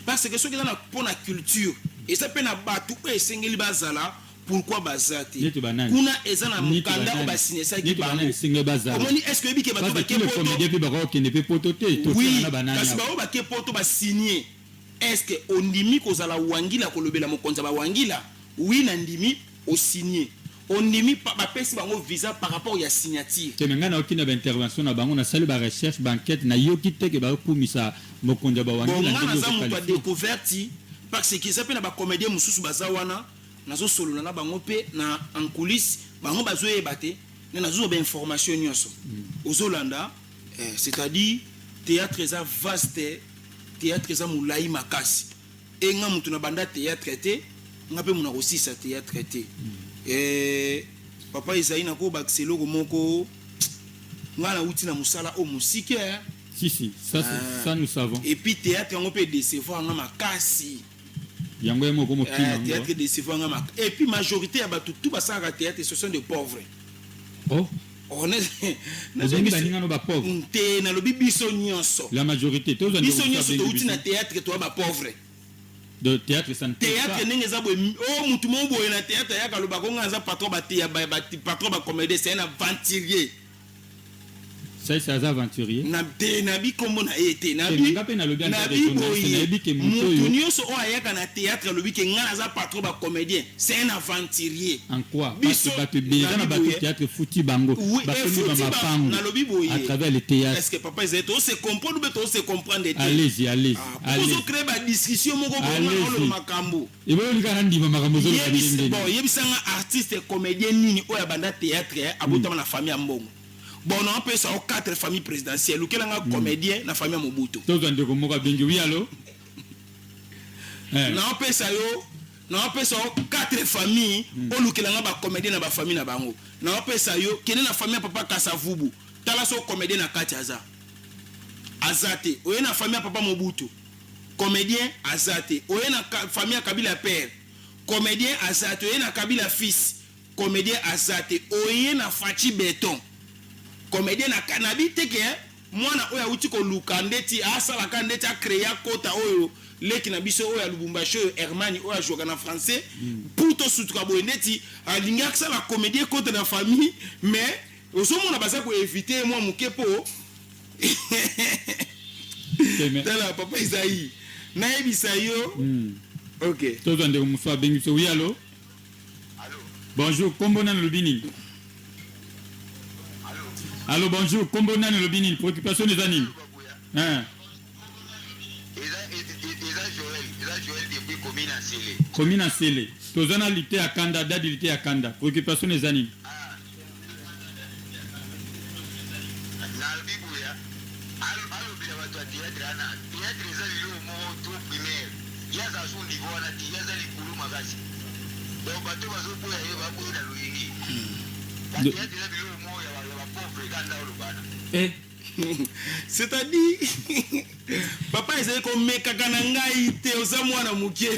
parce que soki eza na mpo na culture, eza mpe na bato oyo esengeli bazala. Pourquoi baza te? Neti banani? Kuna eza na Neti mokanda oyo banani? basinesaki Neti banani bango. esengeli bazala? Omoni, est ce que oyebi ke bato Parce que bake tous les comédiens Poto mpe bakokende mpe Poto te. Oui. Tosala na banani Kasi awa? bango bake Poto, basigne. Est ce que ondimi kozala Wangila, kolobela mokonzi ya Bawangila? Oui, na ndimi. Osigne, ondimi, bapesi bango visa par rapport ya signature. Te, me ngai nayoki na baintervention na bango, nasali barecherche, baenquête, nayoki te ke bakokumisa mokonzi ya Bon, Bawangila. nga Ndenge naza moto ya ozoqualifie. découverte, parce que eza mpe na bacomédien mosusu baza wana, nazosolola na bango mpe na en coulisse, bango bazoyeba te nde nazozwa bainformation nyonso. Ozolanda, c'est-à-dire, théâtre eza vaste, théâtre eza molai makasi. E nga moto na banda théâtre te, nga mpe mona kosisa théâtre te. Papa Ezali, nakobakisa eloko moko. Nga nauti na mosala oyo mosike, eh. Si, si, ça, ça nous savons. Et puis théâtre yango mpe décevoir nga makasi. Yango ye moko mokima yango. Théâtre décevoir nga makasi. Et puis majorité ya bato tout basalaka théâtre, ce sont des pauvres. Oh. Obengi baninga no bapauvre? Te, nalobi biso nyonso. La majorité. Tozwa Biso ndeko nyonso abengi touti biso. na théâtre, toya bapauvre. De théâtre, ça ne paye Théâtre pas. ndenge eza boye, o mutu moko boye na théâtre ayaka alobaka ngo aza patron, patron bacomédien, c'est un aventurier. Ça, c'est aza aventurier. Na te, nabi kombo na ye te. Te, nga mpe nalobi en tant que Nabi journaliste, boye, nayebi ke moto mutu nyonso oyo ayaka na théâtre alobi ke ngai naza patron bacomédien, c'est un aventurier. En quoi? Parce Biso que bato ebele eza na nabi bato boye. théâtre futi bango. Oui, Basomi efuti bamapango nalobi boye. à travers le théâtre. Est-ce que papa ezali, tose comprendre ube tose comprendre te? Allez-y, allez-y. Ah, Allez. ozocrée badiscussion moko Allez-y. bonga makambo. Eboyolika na ndima makambo ozoloba ndenge Bon, nini. yebisanga artiste comédien nini oyo abanda théâtre, abotama na famille ya mbongo. Bon, na opesa o quatre famille présidentielle, lukelanga comédien na famille ya Mobutu. Tozwa ndeko moko abengi. Oui, allo. Na opesa yo, na opesa yo quatre famille, olukelanga bacomédien na bafamille na bango. Na opesa yo, kende na famille ya papa Kasavubu, tala so comédien na kati aza. Aza te. Oye na famille ya papa Mobutu, comédien aza te. Oye na famille ya Kabila père, comédien aza te. Oye na Kabila fils, comédien aza te. Oye na Fatshi Béton, comédien na nabi te ke mwana oyo awuti koluka ndeti asalaka ndeti acréa kota oyo leki na biso oyo ya Lubumbashi, oyo Hermani, oyo azwaka na français pour tosutuka boye, ndeti alingi asala comédien kota na famille, mais ozomona baza koevite mwa moke mpo tala papa Ezai, nayebisa yo. Ok. Tozwa ndeko mosusu abengi biso. Oui, allo. Allo. Bonjour, kombo nani, olobi nini? Allo. Allo, bonjour, kombo nani, olobi nini, préoccupation eza nini? Hein? Eza Joel, eza Joel depuis commune ya Nsele. Commune ya Nsele. Toza na lite ya kanda, dadi lite ya kanda, préoccupation eza nini? Nalobi boya, alobela bato ya théâtre wana. Théâtre eza liloko moko trop primaire. Ye aza so niveau wana te, ye aza likolo makasi. Donc bato bazoboya ye, baboye na loyenge. Bathéâtre eza biloko moko ya bapauvre kanda olobana. C'est-à-dire, papa ezali komekaka na ngai te, oza mwana moke.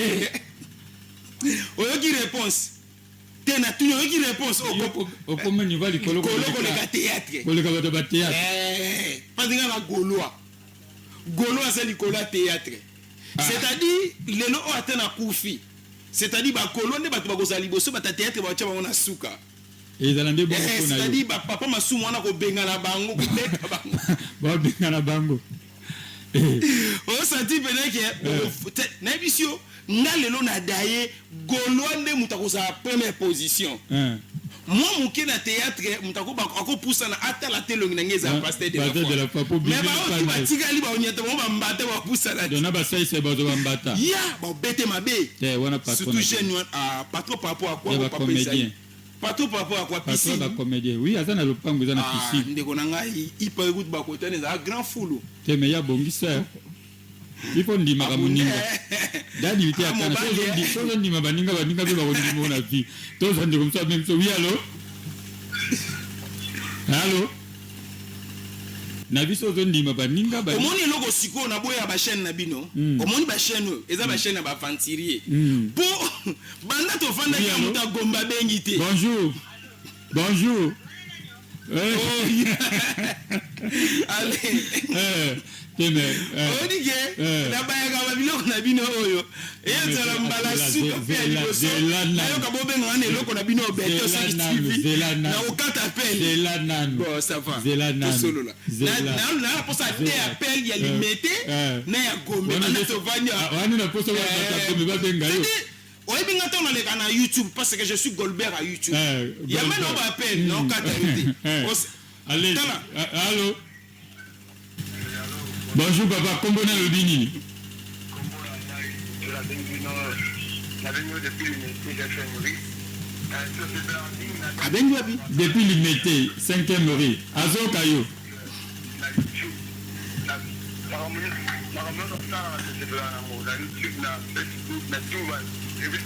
Oyoki réponse te, natuni, oyoki réponse? Okoma niveau likolo. Kolo koleka théâtre. Koleka bato ba théâtre. Parce nga na Gaulois, Gaulois aza likolo ya théâtre. C'est-à-dire, lelo oyo ata nakufi, c'est-à-dire bakolo nde bato bakozala liboso, bato ya théâtre baotya bango na suka. Ezala nde bongo mpo na yo. C'est-à-dire, bapapa Masumu wana kobengana bango, kobeta bango. Babengana bango. Osa Osentir pene ke nayebisi yo, nga lelo na daye Gaulois nde moto akozala première position. Mwa moke na théâtre, moto akopusana, atala te elongi na ngai, ezala pasteur de la foi. Mais baoki batikali, baonyata bango, bambata bapusana. Te, basalisa bazo bambata. Ya babete mabe. Surtout jeune wana, patron par rapport à quoi? Papa Ezali patron par rapport à quoi? Piscine. Bacomédien, oui, aza na lopango, eza na piscine. Ndeko na ngai, ipa ekuti bakotana, ezala grand fulu. Te, mais ya bongisa, il faut ndimaka moninga dadi te. Akana sozondima baninga, baninga mpe bakondima na vie. Tozwa ndeko mosu abengi biso. Oui, allo, allo. Na biso ozondima baninga. Omoni eloko sikoyo, naboya bachaîne na bino. Omoni bachaîne oyo eza bachaîne ya baaventurier, mpo banda tovandaki ya moto agomba abengi te. Bonjour, bonjour. Allez. Oyodi ke nabayaka babiloko na bino oyo eyezala mbala suka mpe ya liboso nayoka bobengaka na eloko na bino Beto Soki TV na kokata appel. Bon, ça va, tosolola na posa te appel ya Limete na ya Gombe, banda tovandi. Oyebi nga, ntango naleka na YouTube, parce que je suis Golbert à YouTube, yamba na baappel na okata yo te. Allez, allo. Bonjour papa, kombo na lobi nini? Nabengi depuis Limete, 5e rue. Abengi wapi? Depuis Limete, 5e rue. Azoka yo. Na YouTube, makambo nyonso asalaka, tosepelaka nango na YouTube, na Facebook, na tout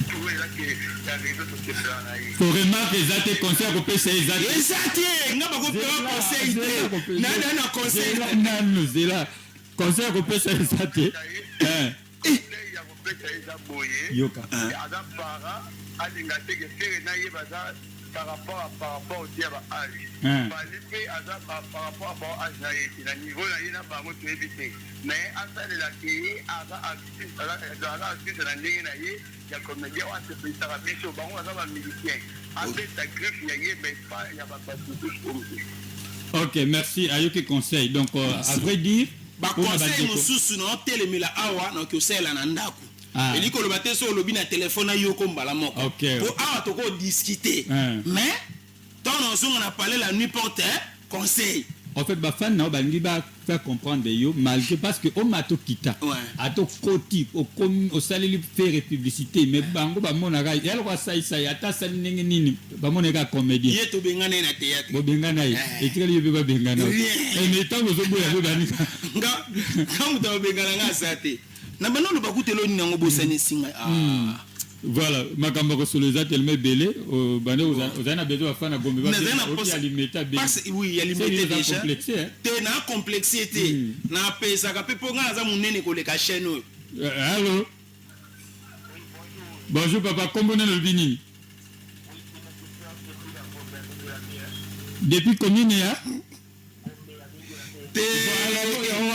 tout ezake ya réseau, tosepelaka na ye. Koremarquer eza te, conseil ya kopesa eza te. Eza te, nga bakopeka conseil te, nana na conseil. Zela nanu, zela, conseil ya kopesa eza te. Conseil ya kopesa eza boye. Yoka. Aza para alinga te ke Ferre na ye baza par rapport te ya ba âge. Fally mpe aza par rapport à bao âge na ye te, na niveau na ye na bango toyebi te, mais asalelaka ye, aza artiste na ndenge na ye ya comédien oyo asepelisaka biso. Bango baza bamusicien, abeta griffe ya ye, mais pas ya bato mosusu oyo te. Ok, merci. Ayoki conseil. Donc à vrai dire, baconseil mosusu na otelemela awa, nakoki osalela na ndako. Elingi koloba te so olobi na telefone ayoko mbala moko, po awa tokodiscuter, mais ntango nazonga na palais, la nuit porte conseil. En fait, bafan na yo balingi bafaire comprendre yo, malgré, parce que omata, okita, ata okoti, okomi, osaleli Ferre publicité, mais bango bamonaka ya loko asalisa ye, ata asali ndenge nini, bamonaka comédien. Ye tobengana ye na théâtre. Bobengana ye, etikali ye mpe babengana. Mais ntango ozoboya mpe baninga. Nga moto abengana nga aza te. Na banda oloba kuta eloni nango, bosani esinga. Voilà, makambo ya kosolo eza tellement ebele. Bande ozali na besoin bafan na Gombe. Oui, ya Limete déjà te, na complexe te, napesaka mpe mpo ngai naza monene koleka chaîne oyo. Allo, bonjour papa, kombo nani, olobi nini, depuis commune ya?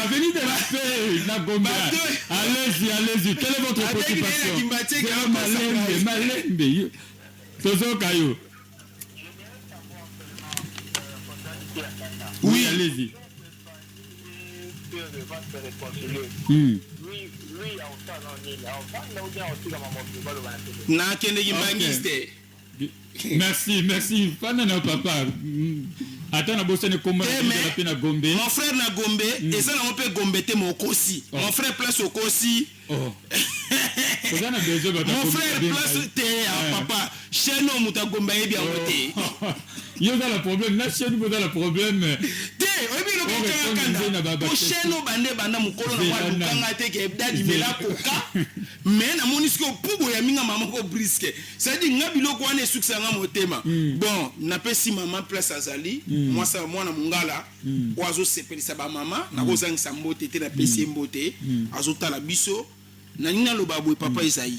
Avenue de la Paix, na Gombe. Allez-y, allez-y. Quelle est votre préoccupation? Malembe, malembe. Tozoka yo. Oui, allez-y. Nakendeki mbangisi te. Merci, merci. Fanda na papa, ata nabosani kombo mpe na Gombe. Mon frère, na Gombe eza nango mpe Gombe te, ma okosi. Mon frère, place okosi. Oza na besoin. Mon frère, place te ya papa, chaîne oyo moto agombe ayebi yango te. Yo oza na problème na chaîne, oza na problème. Te, oyebi eloko ekanga kanda, po chaîne oyo bande banda mokolo na alukanga te ke dadi mela koka, mais namoni sikoyo mpo boyami nga mama moko brusque, c'est-à-dire nga biloko wana esukisanga motema. Bon, napesi mama place azali, mwasa mwana mongala oyo azosepelisa bamama, nakozangisa mbote te, napesi ye mbote, azotala biso. Nalingi naloba boye, papa Ezai,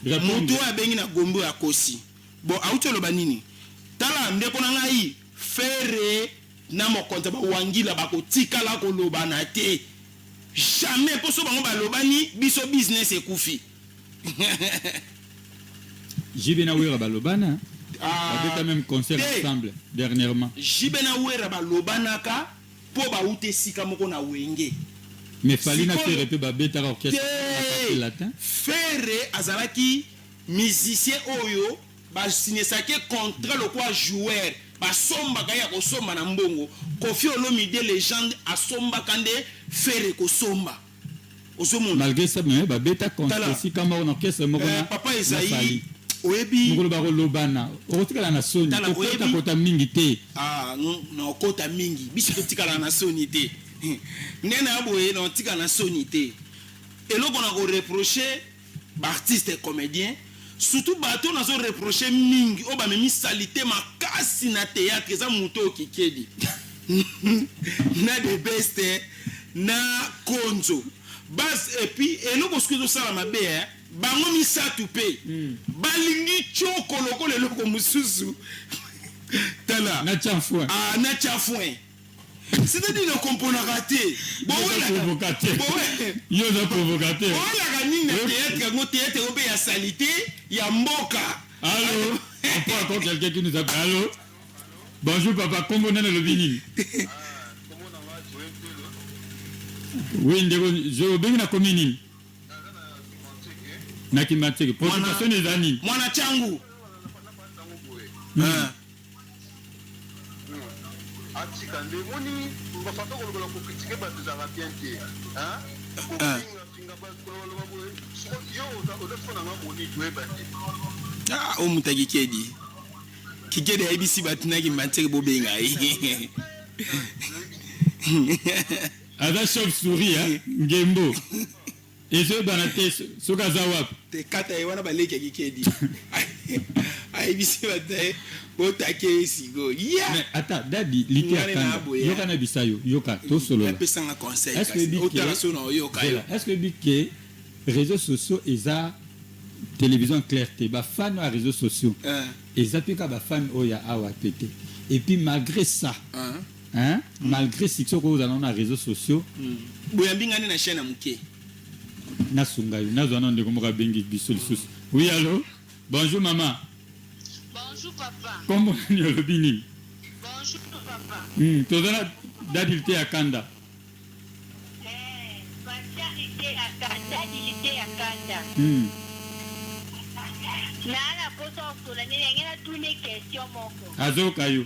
moto oyo abengi na Gombe oyo akosi. Bon, auti oloba nini? Tala ndeko na ngai, Ferre na mokonzi ya bawangila bakotikala kolobana te, jamais, mpo so bango balobani, biso business ekufi. JB na Wera balobana, babeta même concert ensemble dernièrement. JB na Wera balobanaka mpo bauta esika moko na Wenge. Mais Fally na Sikoyo- Ferre mpe babetaka orchestre na Te! Quartier Latin. Ferre azalaki musicien oyo basinyesaki contrat lokola joueur, basombaka ye ya kosomba na mbongo. Koffi Olomide légende asombaka nde Ferre kosomba, ozomona. Malgré ça, mais babeta contre Tala. Esika moko na orchestre moko Eh, na papa na Esaïe, Fally. Oyebi, Mokolo bakolobana, okotikala na soni. Tala, Kokota oyebi- kota mingi te. Ah, na okota mingi, biso totikala na soni te. Nde na boye na otikala na soni te. Eloko na koreproche baartiste comédien, surtout bato nazoreproche mingi oyo bamemi saleté makasi na théâtre, eza moto oyo Kikedi na The Best na Konzo bas. Et puis eloko soki ezosala mabe, eh, bango misato mpe balingi tioko lokola eloko mosusu. Tala. Na tia foin. Ah, na tia foin, c'est-à-dire nakomponaka te. Provocateur. Yo oza provocateur. Boyelaka nini na théâtre yango? Théâtre yango mpe ya saleté ya mboka. Allô, on prend encore quelqu'un qui nous appelle. Allô, bonjour papa, kombo nani, olobi nini? Kombo na nga Joel Telo. Oui ndeko, je obengi na komi nini? Naza na Kimbanseke. Na Kimbanseke. Préoccupation eza nini? Mwana Changu. Sango boye. Ah. Atika nde moni bafaçon kolokola kocritiquer bato ezalaka bien te. Kofingafinga bato, kolobaloba boye, siko yo oza siko nanga moni toyeba te. Ah, oyo moto akikedi Kikedi ayebisi bato na Kimbanseke bobenga ye. Aza chauve souris, hein? Ngembo ezoyebana te soki aza wapi. Te, kata ye wana, baleki ya Kikedi ayebisi bato na ye botake ye sikoyo ya. Mais ata dadi lite ya Ngane na kanda. aboya. Yoka na bisa yo, yoka, tosolola. Apesanga conseil. Est-ce que Kasi oyebi ke- otala so na oyoka yo. Zela, est-ce que oyebi ke réseaux sociaux eza télévision claire te? Bafans ya réseaux sociaux eza mpe kaka bafans oyo ya awa pe te. Et puis malgré ça, hein, malgré succès oyo ozala na réseaux sociaux, Boyambi nga nde na chaîne ya moke. Nasunga yo, nazwa na ndeko moko abengi biso lisusu. Oui, allo, bonjour mama. Bonjour papa. Kombo nani, olobi nini? Bonjour papa. Toza na dadi te ya kanda. Eh, Patient ya kanda, dilite ya kanda. Naa na posa kosola nini yange, natuni question moko. Azoyoka yo.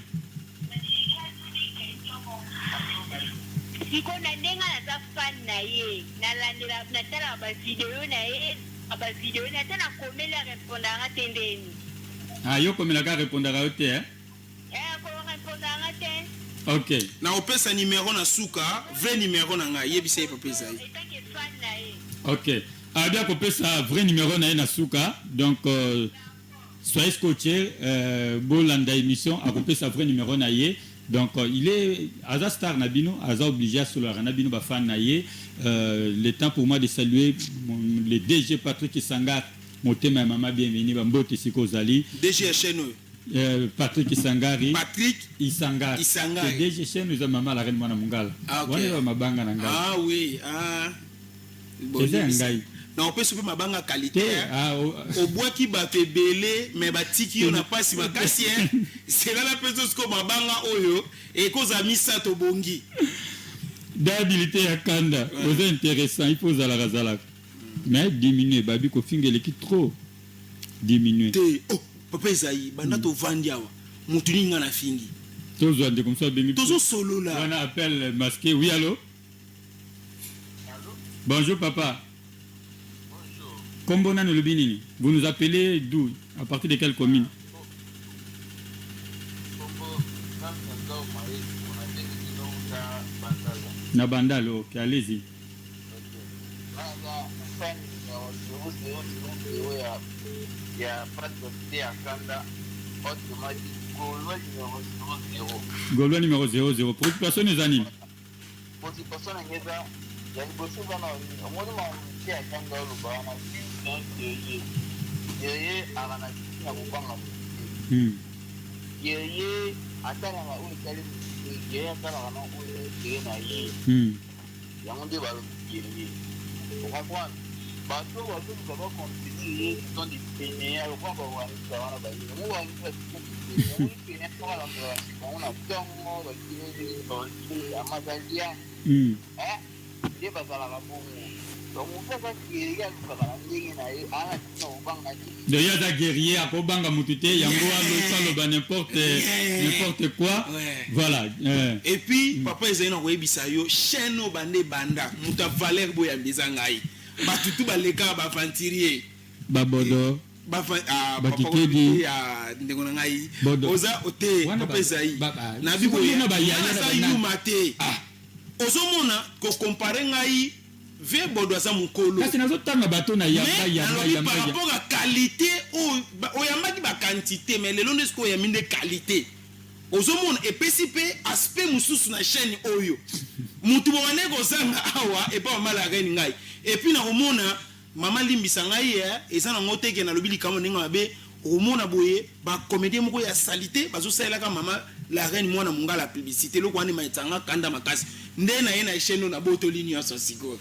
Sikoyo na ndenge naza fan na ye, nalandela, natalaka bavideo na ye, bavideo na ata nakomeli, arépondaka te ndeni. Ah, yo komelaka, répondaka yo te, eh? Korépondaka te. Ok. Na opesa numéro na suka, vrai numéro na ngai, yebisa ye papa Ezai. En tant que fan na ye. Ok, abi akopesa vrai numéro na ye na suka. Donc soyez scotché, bolanda émission, akopesa vrai numéro na ye. Donc il est aza star na bino, aza obligé asololaka na bino bafans na ye. Le temps pour moi de saluer le DG Patrick Sangar, motema ya mama Bienvenu, bambote esika ozali. DG ya chaîne oyo? Patrick Isangari. Patrick Isangari. Isangari. Le DG chaîne eza mama la reine mwana mongala. Ah, ok. Wana eza mabanga na ngai. Ah oui, ah. Bon, Eza ya ngai. Na opesi mpe mabanga qualité. Te. Hein. Ah, oh, Obwaki bato ebele me batiki yo na mpasi makasi, selala mpe sikoyo mabanga oyo ekozala misato bongi. D'habilité ya kanda, oza intéressant, il faut ozalaka zalaka, mais diminuer babi kofinga eleki trop, diminuer. Te, oh, papa Ezai, banda tovandi awa, motu nini nga na fingi? Tozwa ndeko mosusu abengi. Tozosolola. Wana appel masqué. Oui, allo, bonjour papa. Bonjour. Kombo nani, olobi nini? Vous nous appelez d'où, à partir de quelle commune? Kombo Namsanzao Mayesu, nabengi bino na Bandala. Na Bandal, ok, allez-y. Naza fan numéro 0000 ya Patrick ya kanda, autrement dit Gaulois numéro 00. Gaulois numéro 00, préoccupation eza nini? Préoccupation na ngai eza ya liboso, eza na omoni mamoke ya kanda oloba wana, un guerrier, guerrier aka na ntina kobanga motu te. Guerrier atalaka oyo etali motu te, guerrier atalaka na oyo intérêt na ye. Yango nde balobi guerrier, ocomprendre? Bato bazoluka bacontribue ye, ce sont des fainéants, lokola bawanisa wana baye yango, bawanisa yango fainéant moko alandaka bango na ntongo, bakimi amazalia. Nde bazalaka bongo. Donc moto aza guerrier alukaka na ndenge na ye, aa na ntina kobanga te. Donc ye aza guerrier, akobanga mutu te, yango aloba n'importe quoi. Voilà. Et puis papa ezali na koyebisa yo chaîne oyo banda ebanda moto ya valeur boyamba eza ngai, bato tu balekaka baaventurier. Babodo. Bakikedi. Ndeko na ngai oza te, papa ezali nabi boye naza yuma te. Ozomona kocomparer ngai ve Bodo aza mokolo. Kasi nazotanga bato na yamba yamba yamba par rapport à qualité oyo oyambaki, baquantité, mais lelo nde sikoyo oyambi nde qualité. Ozomona epesi mpe aspect mosusu na chaîne oyo. Mutu bobande kozanga awa epa mama la reine ngai. Et puis nakomona mama limbisa ngai, eza nango teke nalobi likambo ndenge mabe. Okomona boye bacomédien moko ya salité bazosalelaka mama la reine mwana mongala publicité. Eloko wana emaetanga kanda makasi nde na ye na chaîne oyo nabotoli nyonso. Sikoyo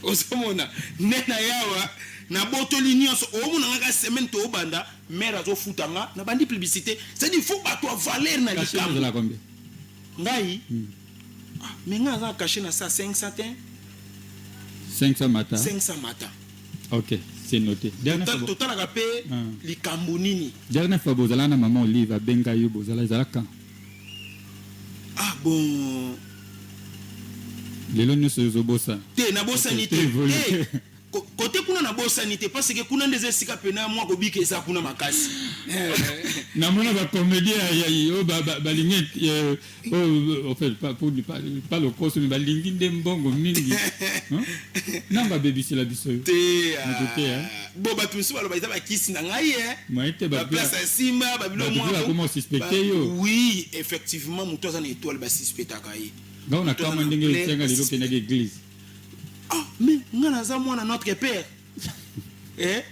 ozomona nde na ye awa nabotoli nyonso. Omona ngaka semaine toobanda mare azofuta nga na bandi publicité, c'est-à-dire faut bato ya valeur na likambo. Ngai mais ngai aza cachet na sa 500 te. 500 mata. 500 mata. Ok, c'est noté. Totalaka mpe likambo nini. Dernière fois bozala na mama Olive abenga yo, bozala, ezala quand? Ah bon. Lelo nyonso ezobosana. Te, nabosani te. Kote kuna nabosani te, parce que kuna nde eza esika pena mwa kobika eza kuna makasi. Namona bacomédien oyo balingi, en fait, pas lokoso, mais balingi nde mbongo mingi ntango babebisela biso. Te, bo bato mosusu baloba eza bakisi na ngai. Baplace ya simba babilo suspecte yo. Oui, effectivement, moto aza na étoile basuspectaka ye. Ngai nakama ndenge otianga lelo okendaki église. Ah, mais nga naza mwana notre père, eh?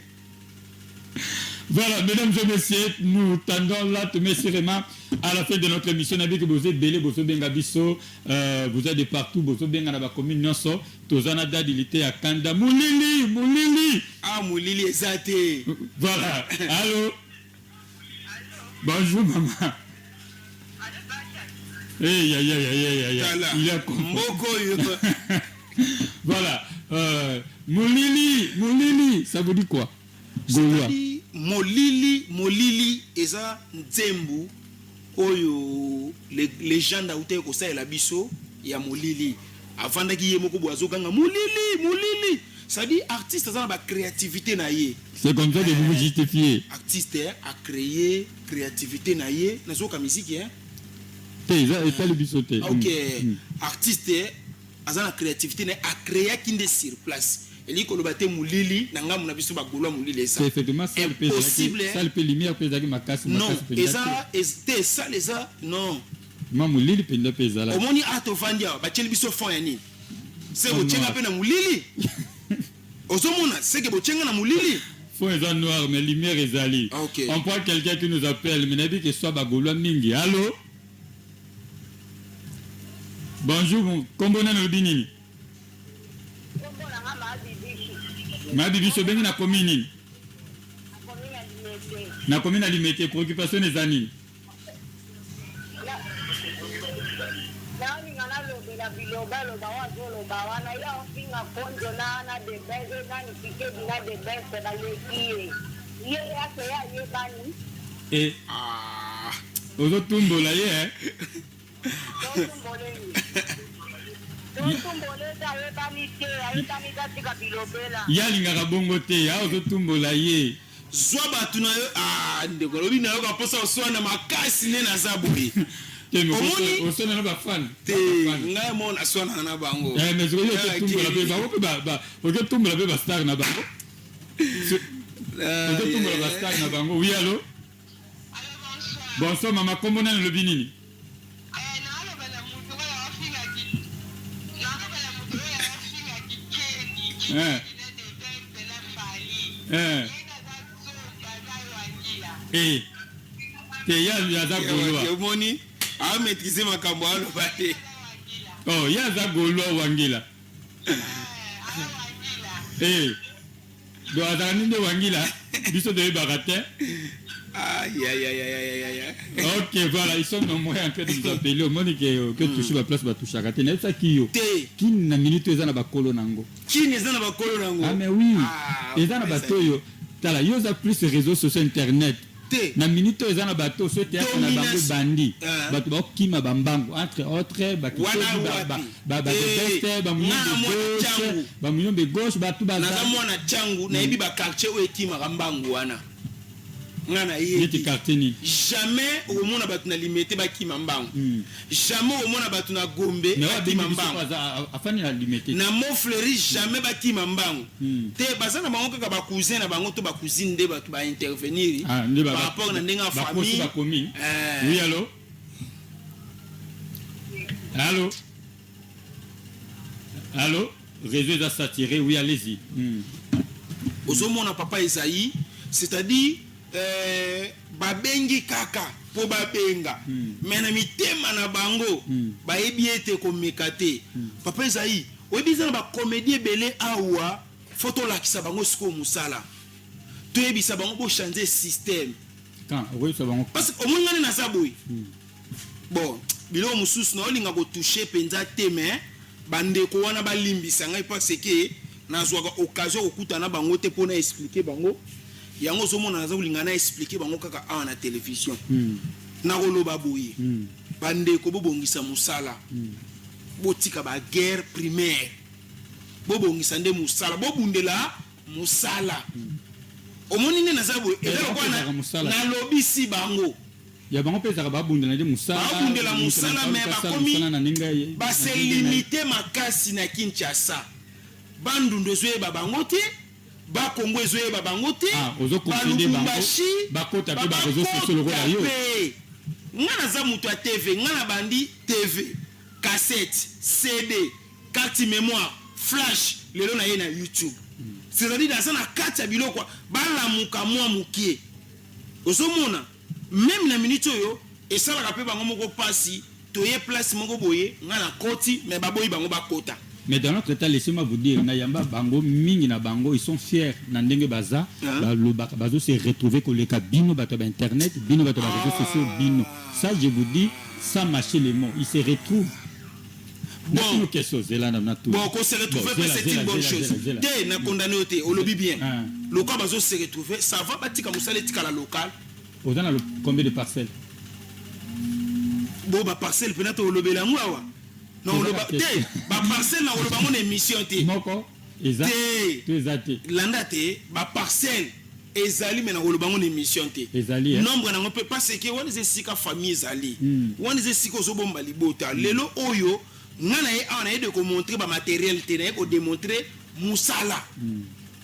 Voilà, mesdames et messieurs, nous tendons là, mais sûrement à la fin de notre émission. Nabi que vous êtes belé, vous êtes biso, vous êtes de partout, vous êtes bien dans la commune nyonso, tozana dadilité à Kanda, Moulili, Moulili. Ah, Moulili ezate. Voilà. Allô. Bonjour maman. Hey, aïe, aïe, aïe, aïe, aïe. Il a Voilà. Moulili, Moulili, ça vous dit quoi? Gaulois. Molili, molili eza nzembo oyo légende autaki kosalela biso ya molili. Avandaki ye moko boye azoganga molili, molili. C'est-à-dire artiste aza na bacréativité na ye. C'est comme ça que vous vous justifiez. Artiste a créé créativité na ye. Nazoyoka musique. Te, etali biso te. Ok, artiste aza na créativité na ye, acréaki nde sur place. Elingi koloba te molili na ngambo na biso bagaulois, molili eza impossible. Salle mpe lumière mpe ezalaki makasi. Non, eza te, salle eza non. Ma molili mpenza mpe ezalaki. Omoni a tovandi awa, batieli biso fond ya nini? Se botyenga mpe na molili, ozomona seke botyenga na molili. Fond eza noir, mais lumière ezali. Okay. On prend quelqu'un qui nous appelle, mais nayebi ke soit bagaulois mingi. Allo, bonjour, kombo nani, olobi nini? Mabi biso obengi na komi nini? Nakomi na Limete. Préoccupation eza nini? Naolinga nalobela bilobaloba oyo azoloba wana ye aofinga konzo na debese nani Kikedi na debese baleki ye, ye ase ye ayebani. E ozotumbola ye. Totumboleni, totumbola ete ayebani te, ayebani te, atika bilobela. Ye alingaka bongo te, a ozotumbola ye. Zwa bato na yo. Ah, ndeko alobi nayoka mposa oswana makasi nde naza boye. Omoni oswana na bafan. Te, ngai mo naswanaka na bango. Mais soki ozotumbola mpe bango mpe, ozotumbola mpe bastar na bango, ozotumbola bastar na bango. Oui, allo, bonsoir mama, kombo nani, olobi nini? Eh. Te, ye aza gaulois. Omoni amaîtrise makambo aloba te. Oh, ye aza gaulois, wangila. Eh. Donc azalaka nde wangila, biso toyebaka te. Aïe, aïe, aïe, aïe, aïe, aïe, aïe. Ok, voilà, ils sont nombreux en train de nous appeler. Omoni que que touche ba place ba touchaka te. Nayebisaki yo. Te. Kin na minute eza na bakolo nango. Kin eza na bakolo nango. Ah mais oui. Ah, eza na bato oyo. Tala, yo oza plus réseaux sociaux internet. Te. Na minute oyo eza na bato so théâtre na bango Domination. ebandi. Ah. Bato bakokima bambangu entre autres Wana bakitobi ba wapi? ba ba Eh, beste ba nga muyombe mwana gauche, Tshangu. ba muyombe gauche bato baza. Naza mwana Tshangu, nayebi ba quartier oyo ekimaka mbangu wana. Nga nayebi. Neti quartier nini? Jamais okomona bato na Limete bakima mbangu. Jamais okomona bato na Gombe Mais oyo abengi bakima biso mbangu. aza afandi na Limete. Na Montfleury jamais bakima mbangu. Te baza na bango kaka ba cousin na bango to ba cousine nde bato ba intervenir. Ah, nde ba par rapport na ndenge ya bakosi famille. bakomi. Eh. Oui, allô? Allô? Allô? Réseau eza saturé, oui, allez-y. Ozomona papa Esaïe, c'est-à-dire babengi kaka po babenga. Mais na mitema na bango, bayebi ete komeka te. Papa Esaïe, oyebi eza na ba comédie ebele awa, faut tolakisa bango sikoyo mosala. Toyebisa bango bo changer système. Quand okoyebisa bango? Parce que omoni ngani naza boye. Bon, biloko mosusu na olinga kotouche mpenza te, mais bandeko wana balimbisa ngai parce que nazwaka occasion kokutana na bango te mpona expliquer bango. Yango ozomona naza kolinga na expliquer bango kaka awa na télévision. Nakoloba boye. Bandeko bobongisa mosala. Botika ba guerre primaire. Bobongisa nde mosala, bobundela mosala. Omoni nde naza boye, eza Eh, lokola ezalaka mosala. nalobisi bango. Ya bango mpe ezalaka babundela nde mosala. Babundela mosala, mais Basala bakomi mosala na ndenge ya- base na ndenge na- limite makasi na Kinshasa. Bandundu ezoyeba bango te, Bakongo ezoyeba bango te, Ah, ozo confiner bango, Balubumbashi, bakota pe ba réseaux sociaux lokola yo. bakota pe. Nga naza moto ya TV, nga na bandi TV, cassette, CD, carte mémoire, flash, lelo na ye na YouTube. C'est-à-dire naza na kati ya biloko, balamuka mwa mokie. Ozomona, même na minute oyo, esalaka pe bango moko pasi, toye place moko boye, nga na koti, mais baboyi bango bakota. Mais dans notre état, laissez-moi vous dire, na yamba bango mingi na bango, ils sont fiers na ndenge baza, Hein? ba lobaka, bazo se retrouver koleka bino bato ba internet, bino bato ba réseaux sociaux, bino. Ça, je vous dis, sans mâcher les mots, ils se retrouvent. Bon. Bon. Question, zela na na tout. Bon, qu'on se retrouve, Bon, c'est zela, une bonne zela, chose. zela, zela. Te, na condamné te, olobi bien. Hein. Loka bazo se retrouver, ça va batika musala etika la locale. Oza na combien de parcelles? Bon, ba parcelle pena to olobela yango awa. Na Eza oloba ba te, question. ba parcelle na oloba ngo na émission te. Moko eza Te. to eza te. Landa te, ba parcelle ezali me na koloba ngo na émission te. Ezali, eh? Nombre nango mpe parce que wana eza esika famille ezali. Wana eza esika ozobomba libota. Lelo oyo nga na ye awa na ye de komontrer ba matériel te, na ye kodémontrer mosala.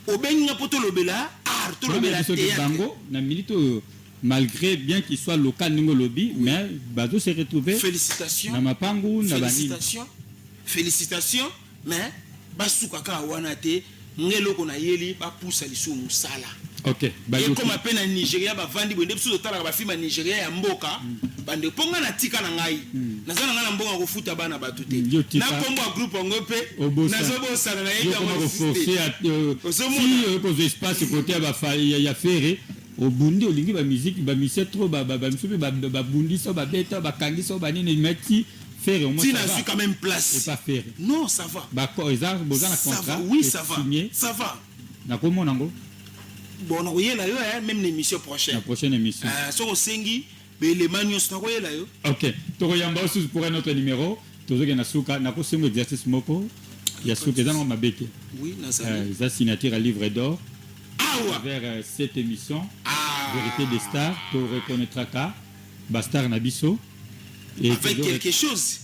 Obengi nga mpo tolobela art, tolobela Soki théâtre. bango na minute oyo, malgré bien qu'il soit local ndenge olobi, mais bazo se retrouver Félicitations. na mapangu na banini. Félicitations. Félicitations, mais basuka kaka wana te, nga eloko nayeli bapusa lisusu mosala. Ok, bayoki. Ekoma mpe na Nigeria bavandi boye nde biso totalaka bafilme ya Nigeria ya mboka. Bande mpo nga natika na ngai. Naza na ngai na mbongo ya kofuta bana bato te. Yo tika. Na kombo ya groupe yango mpe, Obosana. nazobosana, nayebi Yo yango koma lisusu te. koforcer Ozomona. si okozwa espace côté ya ya Ferre, obundi olingi ba musique, ba musicien trop, ba misu mpe babundisa, babeta, bakangisa, banini, mais ti Ferre, au moins, Ti ça va. nazwi quand même place. Et pas Ferre. Non, ça va. Ba eza boza na Ça contrat va, oui, ça va. signé. Ça va. Nakomona yango. Bon, nakoyela yo, hein, même l'émission prochaine. Na prochaine émission. Soki osengi belema nyonso nakoyela yo. Ok, tokoyamba osusu pour un autre numéro. Tozokende na suka, nakosenga exercice moko ya suka, eza nango mabe te. Oui, nazali. Eza signature ya livre d'or. Awa. Vers cette émission, Ah. Vérité des stars, to reconnaîtraka ba star na biso. Et Avec toujours quelque chose.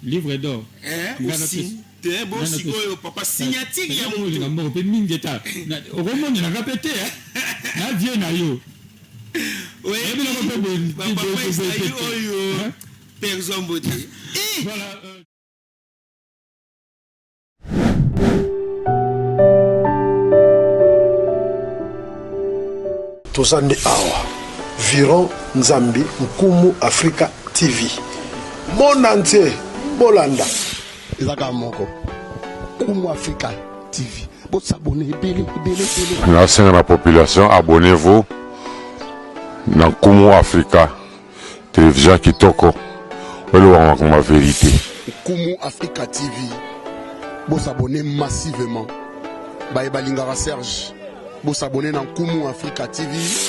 Livre d'or. Hein, Nga aussi. na pesi. Te, bon, Nga na sikoyo, pesi. papa, signature ya Nga moto. olinga mbongo pe mingi eta. Na, okomonela pe te, hein. Na vie na yo. Oui. Eyebi nako pe boye, Ba boye, papa boye, Esaïe boye, boye. oyo. Hein? Père Zombote. Eh! Voilà. Toza nde awa Viron Nzambi Nkumu Africa TV monde entier bolanda. Eza kaka moko Nkumu Africa TV, bosabone ebele ebele ebele. Nasenga na population, abonnez-vous. Na Nkumu Africa television kitoko oyo elobaka makambo ya verite. Nkumu Africa TV bo s'abonner massivement baye balingaka Serge bo s'abonner na Nkumu Africa TV.